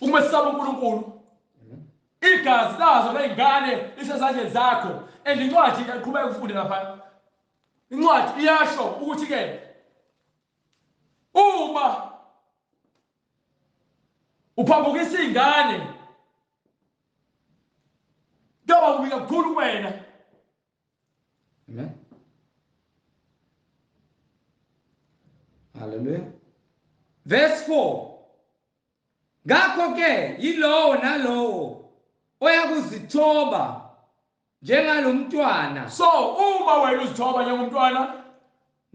ukumesaba uNkulunkulu, igazi lazo ley'ngane lisezandleni zakho. And incwadi iqhubeka ufunde lapha. Incwadi iyasho ukuthi ke uma uphambukisa ingane kuyoba kubi kakhulu kuwena. Amen. Hallelujah. Verse 4. Ngakho ke yilowo nalowo oyakuzithoba njengalomntwana. So uma wena uzithoba njengomntwana,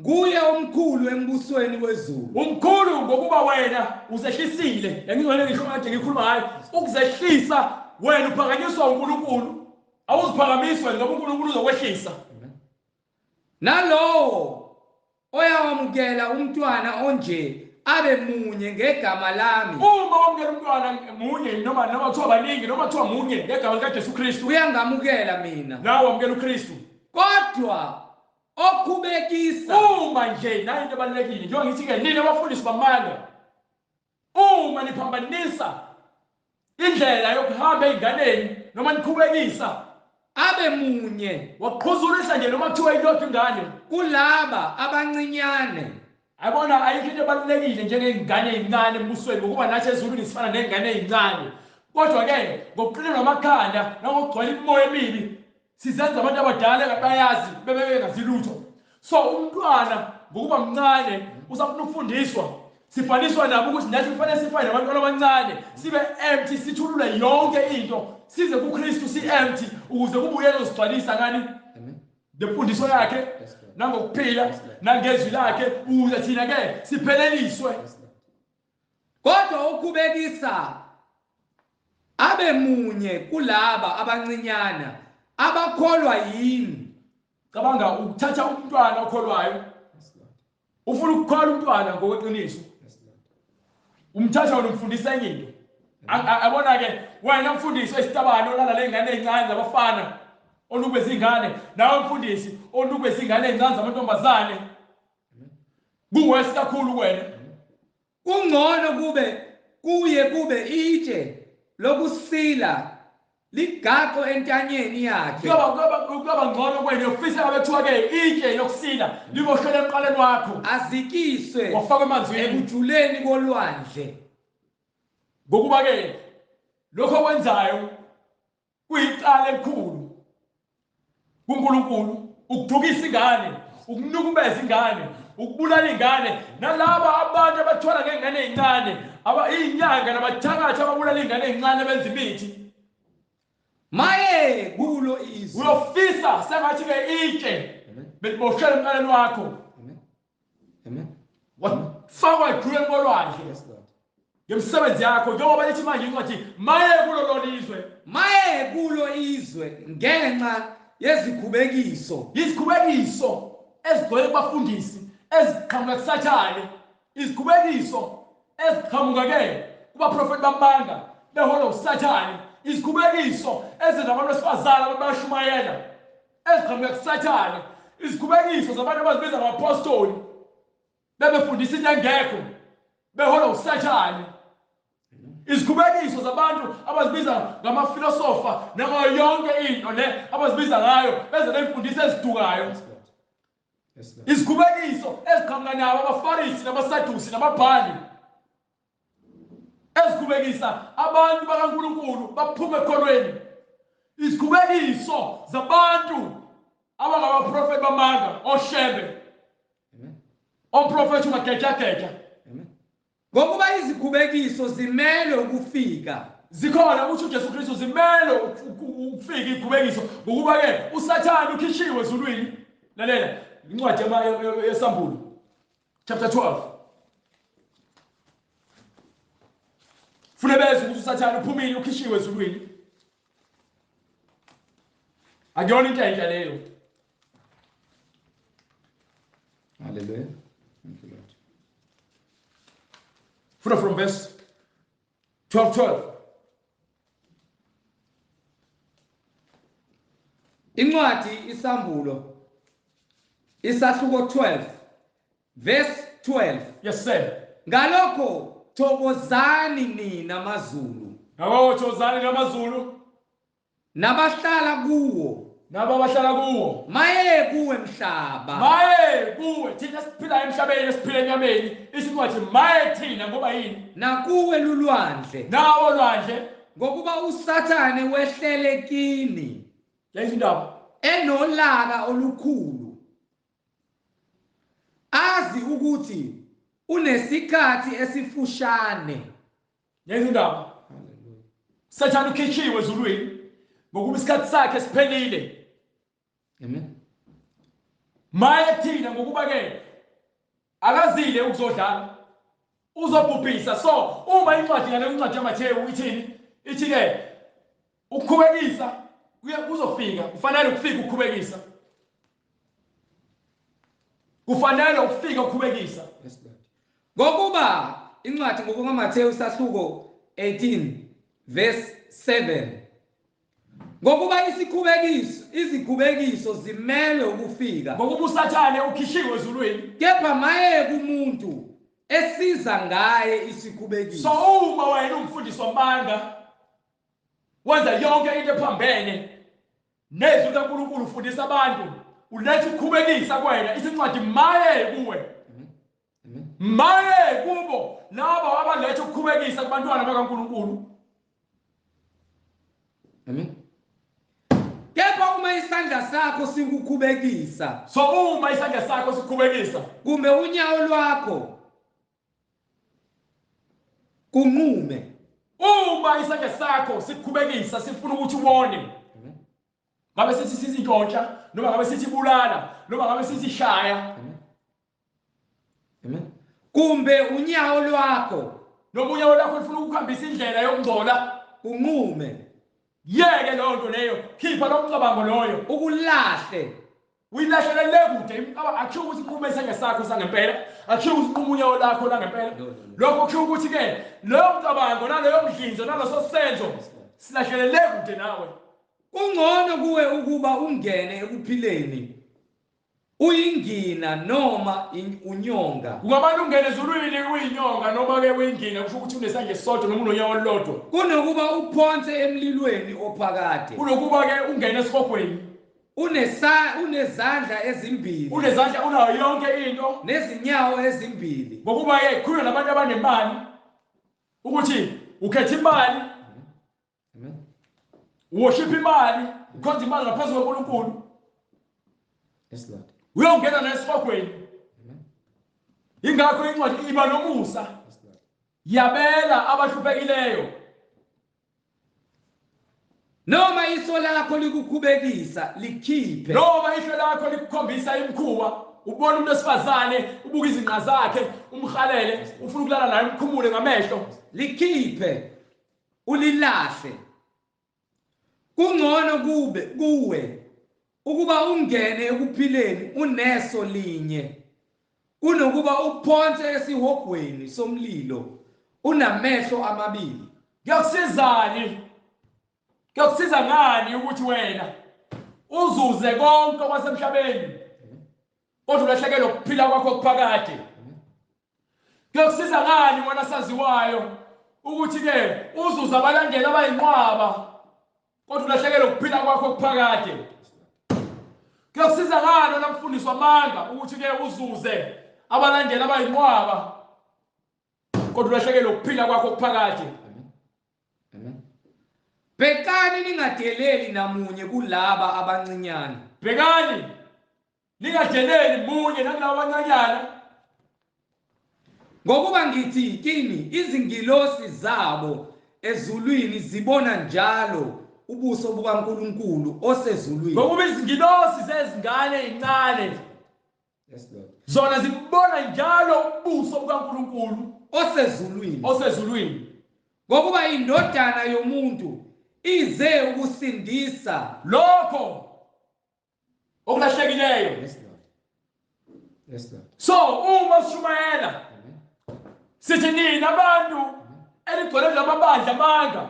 nguye omkhulu embusweni wezulu. Umkhulu ngokuba wena uzehlisile. Ngizona ngisho kade ngikhuluma ngayo, ukuzehlisa wena uphakanyiswa uNkulunkulu. Awuziphakamiswa ngoba uNkulunkulu uzokwehlisa. Nalowo oyawamukela umntwana onje abe munye ngegama lami. Uma wamukela umntwana munye noma kuthiwa baningi noma kuthiwa munye ngegama likaJesu Kristu, uyangamukela mina. Nawe wamukela uKristu. Kodwa okhubekisa uma nje nayo into ebalulekile, njengoba ngithi ke nina abafundisi bamanga, Uma niphambanisa indlela yokuhamba ey'nganeni noma nikhubekisa, abe munye waqhuzulisa nje noma kuthiwa iyodwa ingane kulaba abancinyane. Ayibona, ayikho into ebalulekile njengey'ngane ey'ncane embusweni, ngokuba nathi ezulwini sifana ney'ngane ey'ncane. Kodwa-ke ngokuqinelwa amakhanda nangokugcwala imimoya emibi sizenza abantu abadala engabayazi bebe bengazi lutho. So umntwana ngokuba mncane usafuna ukufundiswa, sifaniswa nabo ukuthi nathi kufanele sifane nabantwana abancane, sibe empty, sithulule yonke into, size kuKristu si-empty ukuze kube uyena ozigcwalisa ngani ngemfundiso yakhe nangokuphila nangezwi lakhe, ukuze thina-ke sipheleliswe. Kodwa ukhubekisa abe munye kulaba abancinyana abakholwa yini. Cabanga ukuthatha umntwana okholwayo, ufuna ukukholwa umntwana ngokweqiniso, umthatha wena umfundisa enye into. Abona-ke wena mfundisi esitabane olala ley'ngane ey'ncane zabafana onukubeza ingane, nawe mfundisi onukubeza ingane ey'ncane zamantombazane, kuwesi kakhulu kuwena. Kungcono kube kuye kube itshe lokusila ligaxo entanyeni yakhe. Kuyoba ngcono kuwena ufisa ngabe kuthiwa-ke itshe lokusila liboshele emqaleni wakho, azikiswe wafakwa emanzini ekujuleni kolwandle. Ngokuba-ke lokho okwenzayo kuyicala elikhulu kuNkulunkulu, ukudukisa ingane, ukunukubeza ingane, ukubulala ingane, nalaba abantu abathwala ngey'ngane ey'ncane, iy'nyanga nabathakathi ababulala iy'ngane ey'ncane benza imithi. Maye kulo izwe. Uyofisa sengathi-ke itshe beliboshele emqaleni wakho. Amen. Wafakwa ejuleni kolwandle. Ngemisebenzi yakho, njengoba lithi manje incwadi, maye kulo lona izwe. Maye kulo izwe ngenxa yezikhubekiso. Izikhubekiso ezigcwele kubafundisi, eziqhamuka kuSathane, izikhubekiso eziqhamuka-ke kubaprofeti bamanga beholwa uSathane, izikhubekiso ezenza abantu besifazane abantu bayashumayela eziqhamuka kuSathane, izikhubekiso zabantu abazibiza ngabapostoli bebefundisa into engekho beholwa uSathane, izikhubekiso zabantu abazibiza ngamafilosofa nangayo yonke into le abazibiza ngayo beze ney'mfundiso ezidukayo, izikhubekiso eziqhamuka nabo abaFarisi nabaSadusi nababhali ezikhubekisa abantu bakaNkulunkulu baphume ekholweni, izikhubekiso zabantu abangabaprofeti bamanga oshembe, omprofethi umagejageja. Ngokuba izikhubekiso zimelwe ukufika. Zikhona ukuthi uJesu Kristu zimelwe ukufika izikhubekiso, ngokuba-ke uSathane ukhishiwe ezulwini. Lalela incwadi yeSambulo chapter 12. Funa bezwe ukuthi uSathane uphumile ukhishiwe ezulwini. Akuyona into entsha leyo. Hallelujah. Thank you, Lord. Funa from verse 12. Incwadi iSambulo isahluko 12 verse 12. Yes sir. Ngalokho thokozani nina mazulu. Ngakho thokozani namazulu nabahlala kuwo. Nabo abahlala kuwo. Maye kuwe mhlaba. Maye kuwe thina siphila emhlabeni, esiphila enyameni. Isincwadi maye thina ngoba yini? Nakuwe lulwandle. Nawo lwandle. Ngokuba uSathane wehlele kini. Yayithi indaba. Enolaka olukhulu. Azi ukuthi unesikhathi esifushane. Yayithi indaba. Sathane ukhishiwe ezulwini ngokuba isikhathi sakhe siphelile. Amen. Maye thina ngokuba ke akazile ukuzodlala, uzobhubhisa. So uma incwadi ngale incwadi yaMathewu ithini? Ithi ke ukukhubekisa kuye kuzofika, kufanele ukufika ukukhubekisa. Kufanele ukufika ukukhubekisa. Yes Lord. Ngokuba incwadi ngokukaMathewu isahluko 18 verse 7. Ngokuba isikhubekiso, izikhubekiso zimelwe ukufika. Ngokuba uSathane ukhishiwe ezulwini. Kepha maye kumuntu Esiza ngaye isikhubekiso. So uma wena umfundisi wamanga wenza yonke into ephambene nezwi likaNkulunkulu, ufundisa abantu, uletha ukukhubekisa kuwena, isincwadi maye kuwe, maye kubo labo abaletha ukukhubekisa kubantwana bakaNkulunkulu. Amen. Kepha uma isandla sakho sikukhubekisa, so uma isandla sakho sikukhubekisa, kumbe unyawo lwakho kunqume. Uma isandla sakho sikukhubekisa sifuna ukuthi ubone, ngabe sithi sizintshontsha, noma ngabe sithi bulala, noma ngabe sithi shaya. Amen. Kumbe unyawo lwakho, noma unyawo lwakho lufuna ukuhambisa indlela yokungcola, unqume. Yeke leyo nto leyo, khipha lo mcabango loyo, ukulahle, uyilahlele le kude. Akusho ukuthi inqume isandla sakho sangempela, akusho ukuthi inqume unyawo lakho langempela. Lokho kusho ukuthi ke leyo mcabango naleyo mdlinzo naleso senzo silahlele le kude nawe. Kungcono kuwe ukuba ungene ekuphileni uyingina noma unyonga. Kungabantu ungene ezulwini uyinyonga noma ke uyingina, kusho ukuthi unesandla esisodwa noma unonyawo olulodwa. Kunokuba uphonse emlilweni ophakade. Kunokuba ke ungene esihogweni unezandla ezimbili, unezandla, unayo yonke into, nezinyawo ezimbili. Ngokuba ke khuluma nabantu abanemali ukuthi ukhetha imali, worship imali, ukhonza imali ngaphezu koNkulunkulu. Yes Lord. Uyongena nesihogweni. Ingakho incwadi iba nomusa, yabela abahluphekileyo. Noma iso lakho likukhubekisa, likhiphe. Noma iso lakho likukhombisa imikhuba, ubona umuntu wesifazane, ubuka izinqa zakhe, umhalele, ufuna ukulala naye, umkhumule ngamehlo, likhiphe, ulilahle. Kungcono kube kuwe ukuba ungene ekuphileni uneso linye, kunokuba uphonse esihogweni somlilo unamehlo amabili. Kuyakusizani? Kuyakusiza ngani ukuthi wena uzuze konke kwasemhlabeni kodwa ulahlekelwe ukuphila kwakho kuphakade? Kuyakusiza ngani wena saziwayo ukuthi ke uzuze abalandeli abayinqwaba kodwa ulahlekelwe ukuphila kwakho kuphakade? Kuyakusiza ngani wena mfundisi wamanga ukuthi ke uzuze abalandeli abayinqwaba kodwa ulahlekelwe ukuphila kwakho kuphakade? Amen. Bhekani ningadeleli namunye kulaba abancinyane. Bhekani ningadeleli munye nakulaba abancinyane. Ngokuba ngithi kini, izingilosi zabo ezulwini zibona njalo ubuso bukaNkulunkulu osezulwini. Ngokuba izingilosi zezingane ezincane, yes Lord, zona zibona njalo ubuso bukaNkulunkulu osezulwini, osezulwini. Ngokuba indodana yomuntu ize ukusindisa lokho okulahlekileyo. Yes Lord. Yes Lord. So uma sishumayela sithi nina abantu eligcwele lamabandla amanga,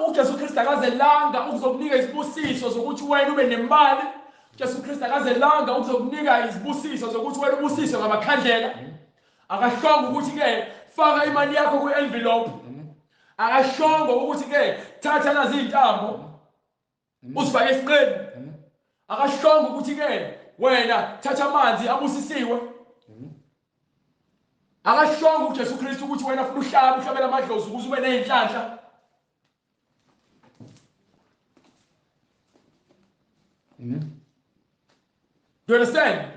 uJesu Kristu akazelanga ukuzokunika izibusiso zokuthi wena ube nemali. uJesu Kristu akazelanga ukuzokunika izibusiso zokuthi wena ubusiswe ngamakhandlela. Akashongo ukuthi ke faka imali yakho ku-envelope. Akashongo ukuthi ke thatha nazi intambo uzifake esiqeni. Akashongo ukuthi ke wena thatha amanzi abusisiwe. Akashongo uJesu Kristu ukuthi wena ufuna uhlaba uhlabela amadlozi ukuze ube nezinhlanhla. Amen. Do you understand?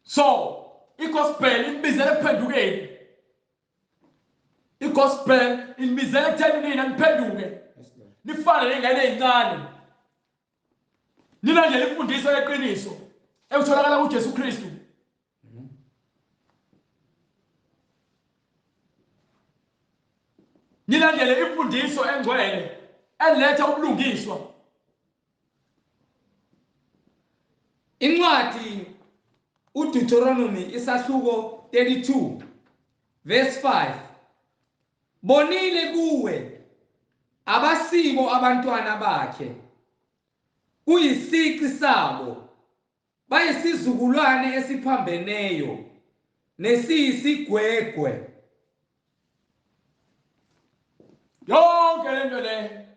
So, igospel inibizele ekuphendukeni. Igospel inibizele ekutheni nina niphenduke. Nifane nengane ezincane. Nilandele imfundiso yeqiniso ekutholakala kuJesu Kristu. Nilandele imfundiso engcwele eletha ubulungiswa. Incwadi uDeuteronomy isahluko 32 verse 5. Bonile kuwe abasibo abantwana bakhe, kuyisici sabo Bayisizukulwane esiphambeneyo nesiyisigwegwe. Yonke lento le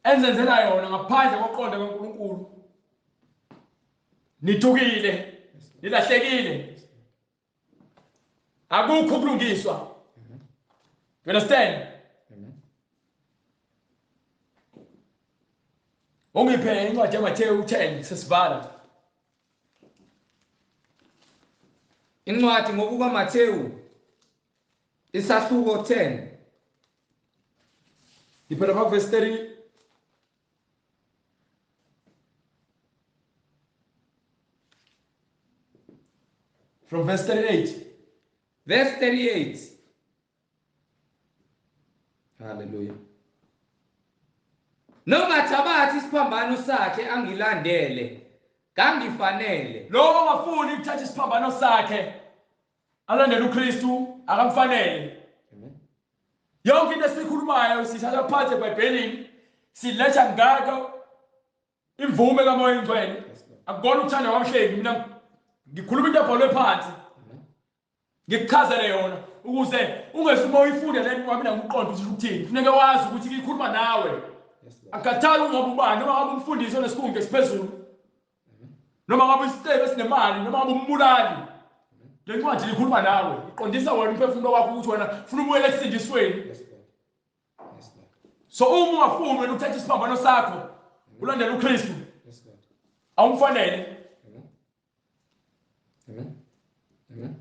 enzenzela yona ngaphandle kokuqonda kaNkulunkulu, nithukile, nilahlekile, akukho ukulungiswa. You understand? Ungiphe incwadi yaMathewu 10 sesivala. Incwadi ngokukaMathewu isahluko 10. Ngiphe lapha verse 30. From verse 38. Verse 38. Hallelujah. Nongathabathi isiphambano sakhe angilandele, kangifanele. Lo ongafuni ukuthatha isiphambano sakhe alandele uKristu akamfanele. Amen. Yonke into esikhulumayo sithatha phansi eBhayibhelini, siletha ngakho imvume kaMoya oNgcwele. Akukona ukuthanda kwamhlengi, mina ngikhuluma into ebhalwe phansi. Ngikuchazele yona ukuze ungezi uma uyifunda le nto mina ngiqonde ukuthi ukuthini. Kufuneka wazi ukuthi ngikhuluma nawe. Akukhathali ungabe ubani, noma ngabe umfundisi onesikhundla esiphezulu, noma ngabe isicebe esinemali, noma ngabe umbulali. Le ncwadi ikhuluma nawe, iqondisa wena umphefumulo wakho ukuthi wena ufuna ubuyele ekusindisweni. So uma ungafuni wena ukuthatha isiphambano sakho ulandele uKristu, awumfanele. Amen. Amen.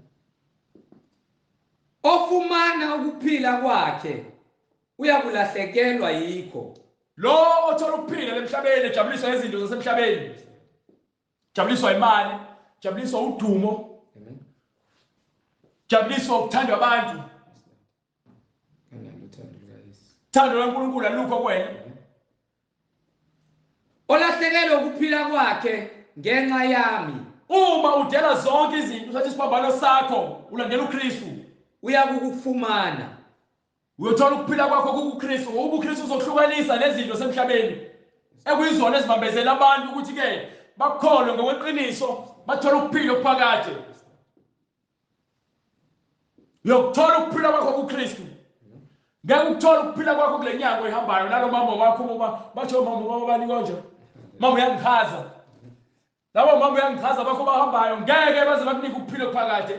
Ofumana ukuphila kwakhe uyakulahlekelwa yikho. Lo othola ukuphila lemhlabeni ejabuliswa izinto zasemhlabeni, jabuliswa imali, jabuliswa udumo, jabuliswa ukuthandwa abantu. Thando lwaNkulunkulu alukho kuwena. Olahlekelwe ukuphila kwakhe ngenxa yami. Uma udela zonke izinto uthatha isiphambano sakho ulandela uKristu, uyakukufumana. Uyothola ukuphila kwakho kukuKristu, ngoba uKristu uzokuhlukanisa nezinto semhlabeni ekuyizona ezibambezela abantu ukuthi ke bakholwe ngokweqiniso bathole ukuphila okuphakade. Uyokuthola ukuphila kwakho kuKristu. Ngeke ukuthola ukuphila kwakho kule nyanga oyihambayo nalo mama wakho, uma bathi omama mama bani konje, mama uyangichaza, labo mama uyangichaza bakho bahambayo ngeke baze bakunike ukuphila okuphakade.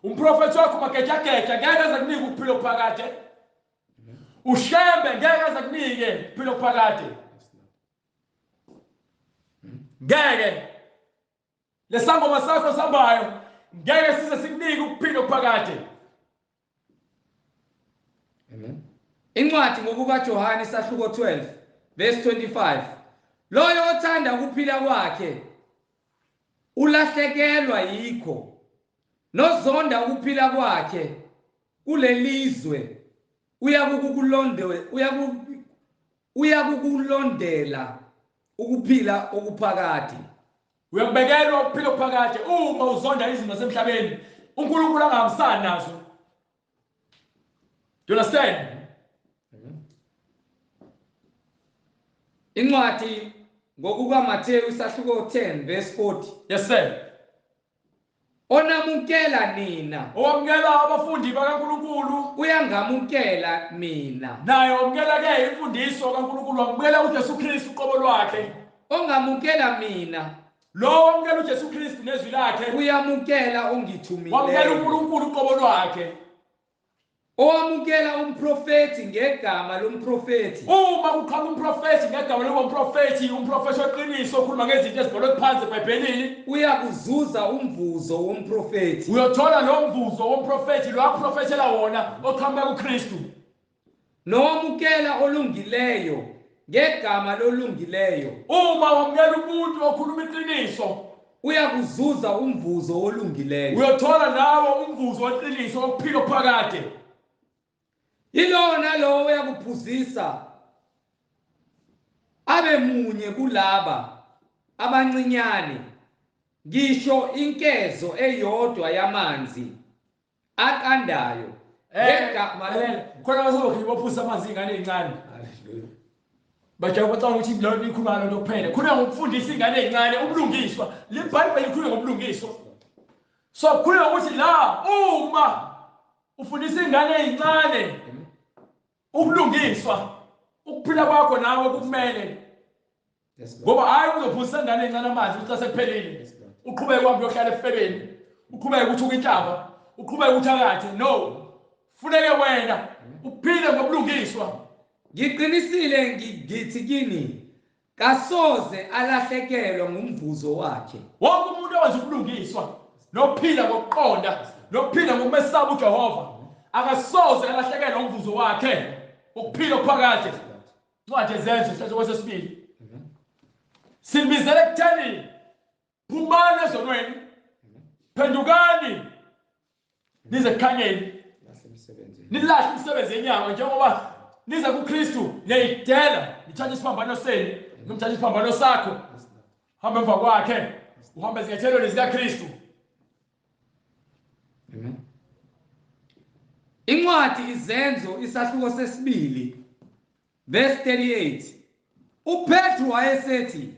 Umprofethi wakho magejageja ngeke aze kunike ukuphila okuphakade. Ushembe ngeke aze kunike ukuphila okuphakade. Ngeke lesangoma sakho sambayo ngeke size sikunike ukuphila okuphakade. Amen. Incwadi ngokukaJohane isahluko 12 verse 25. Loyo othanda ukuphila kwakhe ulahlekelwa yikho, nozonda ukuphila kwakhe kulelizwe uyakukulondela ukuphila okuphakade. Uyakubekelwa ukuphila okuphakade uma uzonda izinto zasemhlabeni uNkulunkulu angahambisani nazo. Do you understand? Incwadi ngokukaMathewu isahluko 10 verse 40. Yes sir. Onamukela nina, owamukela abafundi bakaNkulunkulu, uyangamukela mina. Naye wamukela ke imfundiso kaNkulunkulu, wamukela uJesu Kristu uqobo lwakhe. Ongamukela mina, lo wamukela uJesu Kristu nezwi lakhe, uyamukela ongithumileyo. Wamukela uNkulunkulu uqobo lwakhe. Owamukela umprofethi ngegama lomprofethi. Uma kuqhamuka umprofethi ngegama lomprofethi, umprofethi weqiniso okhuluma ngezinto ezibhalwe phansi eBhayibhelini, uyakuzuza umvuzo womprofethi. Uyothola lo mvuzo womprofethi lo akuprofethela wona oqhamuka kuKristu. Nowamukela olungileyo ngegama lolungileyo. Uma wamukela umuntu okhuluma iqiniso, uyakuzuza umvuzo wolungileyo. Uyothola nawo umvuzo weqiniso wokuphila okuphakade. Yilowo nalowo uyakuphuzisa abe munye kulaba abancinyane, ngisho inkezo eyodwa yamanzi aqandayo. Khona bazokhipha baphuza amanzi ingane ezincane. Bajake bacabanga ukuthi leyo nto ikhuluma ngalo nto kuphela. Khuluma ngokufundisa ingane ezincane ubulungiswa. LiBhayibheli likhuluma ngobulungiswa. So khuluma ukuthi la uma ufundisa ingane ezincane ubulungiswa, ukuphila kwakho nawe kukumele. Ngoba hayi uzophuzisa ingane encane amanzi uthi sekuphelile. Uqhubeke uhambe uyohlala efebeni. Uqhubeke uthuka intshaba. Uqhubeke uthakathe. No. Funeke wena uphile ngobulungiswa. Ngiqinisile ngithi kini, kasoze alahlekelwa ngumvuzo wakhe. Wonke umuntu owenza ubulungiswa nophila ngokuqonda nophila ngokumesaba uJehova akasoze alahlekelwa umvuzo wakhe wokuphila okuphakade. Incwadi yeZenzo isahluko kwesesibili. Sinibizele ekutheni phumani ezonweni, phendukani nize ekukhanyeni, nilahle imisebenzi yenyama njengoba nize kuKristu niyayidela, nithathe isiphambano senu, nomthathe isiphambano sakho, hambe emva kwakhe, uhambe ezinyathelweni zikaKristu. Amen. Incwadi Izenzo isahluko sesibili verse 38. uPetru wayesethi,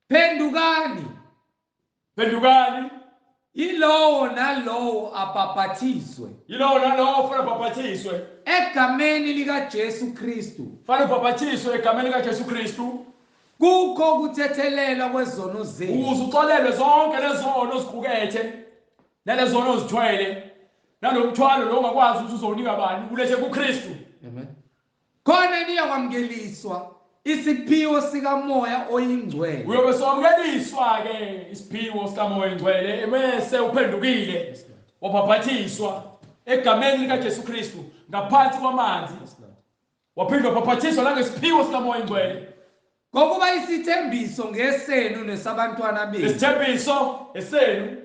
phendukani, phendukani, yilowo nalowo abhaphathizwe, yilowo nalowo fanele abhaphathizwe egameni likaJesu Kristu, fanele ubhaphathizwe egameni likaJesu Kristu, kukho ukuthethelelwa kwezono zenu, ukuze uxolelwe zonke lezono oziqukethe nalezono ozithwele nalomthwalo lo ongakwazi ukuthi uzowunika bani, ulethe kuKristu. Amen. Khona niyakwamukeliswa isiphiwo sikaMoya oyiNgcwele. Uyobe sowamukeliswa ke isiphiwo sikaMoya oyiNgcwele ebese uphendukile wabhaphathiswa egameni likaJesu Kristu ngaphansi kwamanzi, waphinde wabhaphathiswa nangesiphiwo sikaMoya oyiNgcwele. Ngokuba isithembiso ngesenu nesabantwana benu. Isithembiso esenu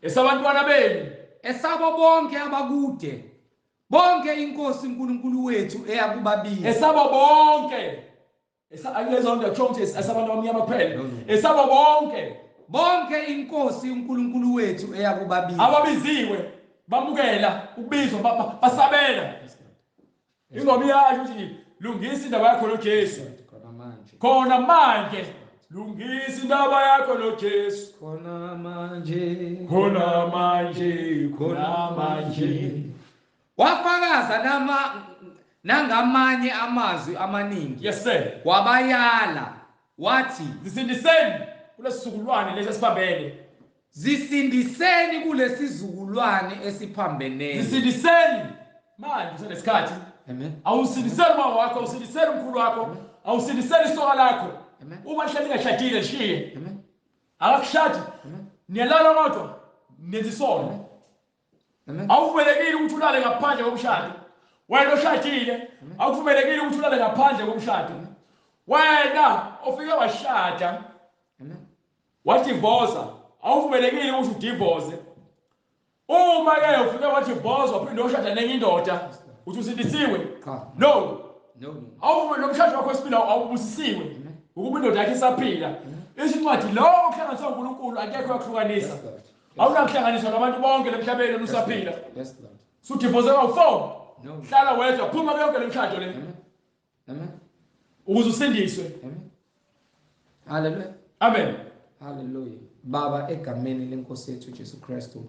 esabantwana benu, esabo bonke abakude, bonke iNkosi uNkulunkulu wethu eyakubabiza. Esabo bonke. Lezo nto kusho ukuthi esabantu abamnyama kuphela. Esabo bonke. Bonke iNkosi uNkulunkulu wethu eyakubabiza. Ababiziwe bamukela ukubizwa, basabela. Ingoma iyasho ukuthi lungisa indaba yakho noJesu. Khona manje. Khona manje. Lungisa indaba yakho noJesu. Khona manje. Khona manje. Khona manje. Wafakaza nangamanye amazwi amaningi. Yes sir. Wabayala wathi, zisindiseni kulesizukulwane lesi esiphambene. Zisindiseni kulesizukulwane esiphambeneyo. Zisindiseni manje usenesikhathi. Amen. Awusindiseli mama wakho, awusindiseli umkhulu wakho, awusindiseli isoka lakho. Uma nihleli ningashadile lishiye. Amen. Akakushadi. Niyalala kodwa nenza isono. Awuvumelekile ukuthi ulale ngaphandle komshado. Wena oshadile, awuvumelekile ukuthi ulale ngaphandle komshado. Wena ofike washada, wadivosa, awuvumelekile ukuthi udivose. Uma ke ufike wadivosa waphinde washada nenye indoda, uthi usindisiwe? No. No. Awuvumelekile nomshado wakho wesibili awubusisiwe. Ukuba indoda yakhe isaphila. Isincwadi lo okuhlanganiswa uNkulunkulu akekho yakuhlukanisa. Awunakuhlanganiswa nabantu bonke lemhlabeni onusaphila. Yes Lord. Sudivoze kawu-4. No. Hlala wedwa, phuma kuyonke lemshado le. Amen. Ukuze usindiswe. Amen. Hallelujah. Amen. Hallelujah. Baba, egameni lenkosi yethu Jesu Kristu,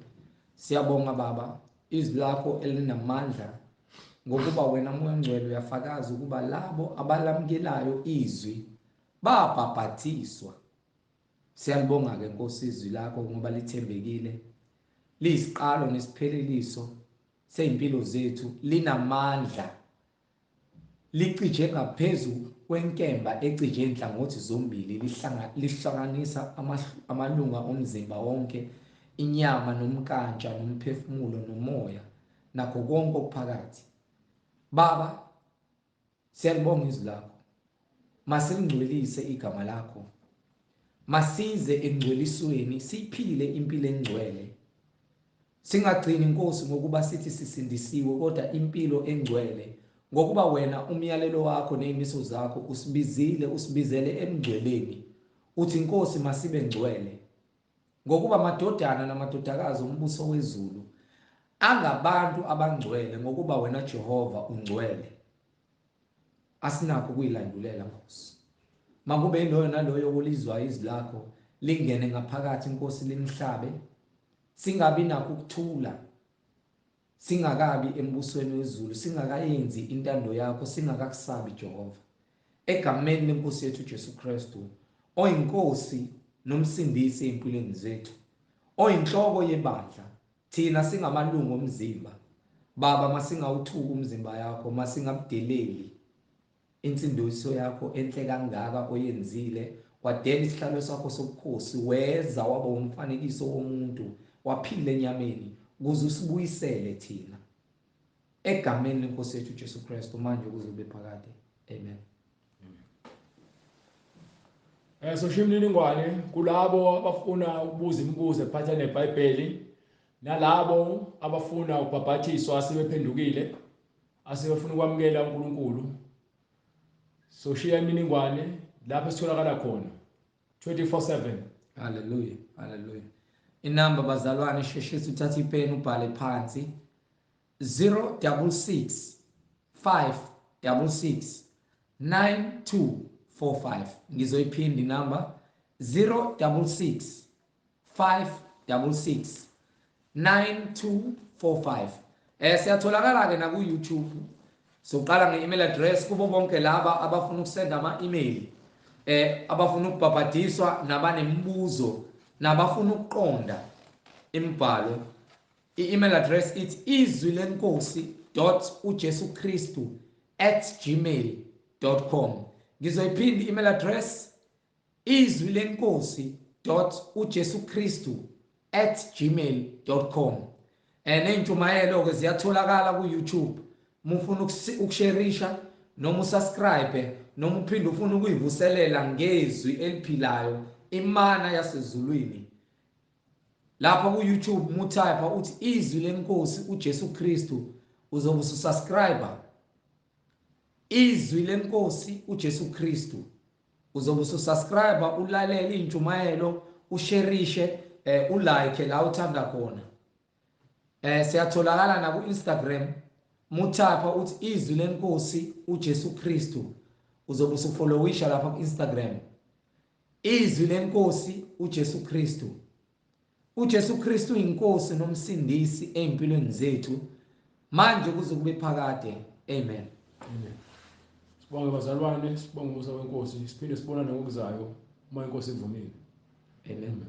siyabonga Baba, izwi lakho elinamandla, ngokuba wena Moya oNgcwele uyafakaza ukuba labo abalamukelayo izwi babhabhathiswa. Siyalibonga ke Nkosi izwi lakho ngoba lithembekile, liyisiqalo nesipheleliso sezimpilo zethu, linamandla, licije ngaphezu kwenkemba ecije inhlangothi zombili, lihlanganisa amalunga omzimba wonke, inyama nomkantsha nomphefumulo nomoya nakho konke okuphakathi. Baba, siyalibonga izwi lakho, masilingcwelise igama lakho, masize engcwelisweni, siphile impilo engcwele, singagcini Nkosi ngokuba sithi sisindisiwe, kodwa impilo engcwele, ngokuba wena umyalelo wakho nezimiso zakho usibizile, usibizele emngcweleni. Uthi Nkosi masibe ngcwele, ngokuba amadodana namadodakazi ombuso wezulu angabantu abangcwele, ngokuba wena Jehova ungcwele. Asinakho ukuyilandulela Nkosi. Makube yiloyo naloyo olizwayo izwi lakho lingene ngaphakathi Nkosi, limhlabe, singabi nakho ukuthula singakabi embusweni wezulu, singakayenzi intando yakho, singakakusabi Jehova. Egameni lenkosi yethu Jesu Kristu, oyinkosi nomsindisi empilweni zethu, oyinhloko yebandla, thina singamalungu omzimba. Baba, masingawuthuki umzimba yakho, masingabudeleli insindiso yakho enhle kangaka oyenzile, wadela isihlalo sakho sobukhosi, weza waba umfanekiso womuntu, waphila enyameni ukuze usibuyisele thina. Egameni lenkosi yethu Jesu Kristu, manje kuze kube phakade. Amen. Soshiya imininingwane kulabo abafuna ukubuza imibuzo ephathelene neBhayibheli, nalabo abafuna ukubhabhathiswa asebephendukile, asebefuna ukwamukela uNkulunkulu. Soshiya imininingwane lapho esitholakala khona 24/7. Hallelujah, hallelujah. Inamba bazalwane, sheshisa uthathe ipeni ubhale phansi 066 566 9245. Ngizoyiphinda inamba 066 566 9245. Siyatholakala ke na ku YouTube. Soqala nge-email address kubo bonke laba abafuna ukusenda ama-email, abafuna ukubhabhadiswa, nabanemibuzo, nabafuna ukuqonda imibhalo. I-email address ithi izwilenkosi.ujesukristu@gmail.com. Ngizoyiphinda i-email address izwilenkosi.ujesukristu@gmail.com. Ney'ntshumayelo ke ziyatholakala ku-YouTube. Uma ufuna ukusherisha noma usubscribe noma uphinde ufuna ukuyivuselela ngezwi eliphilayo, imana yasezulwini, lapha ku YouTube mutype uthi izwi lenkosi uJesu Kristu, uzobe ususubscribe. Izwi lenkosi uJesu Kristu, uzobe ususubscribe, ulalele intshumayelo, usherishe, ulike la uthanda khona. Siyatholakala na ku Instagram, mutype uthi izwi lenkosi uJesu Kristu, uzobe usufollowisha lapha ku Instagram. Izwi lenkosi uJesu Kristu. uJesu Kristu inkosi nomsindisi empilweni zethu manje kuze kube phakade. Amen. Amen. Sibonge bazalwane, sibonge umusa wenkosi, siphinde sibonane ngokuzayo uma inkosi ivumile. Amen.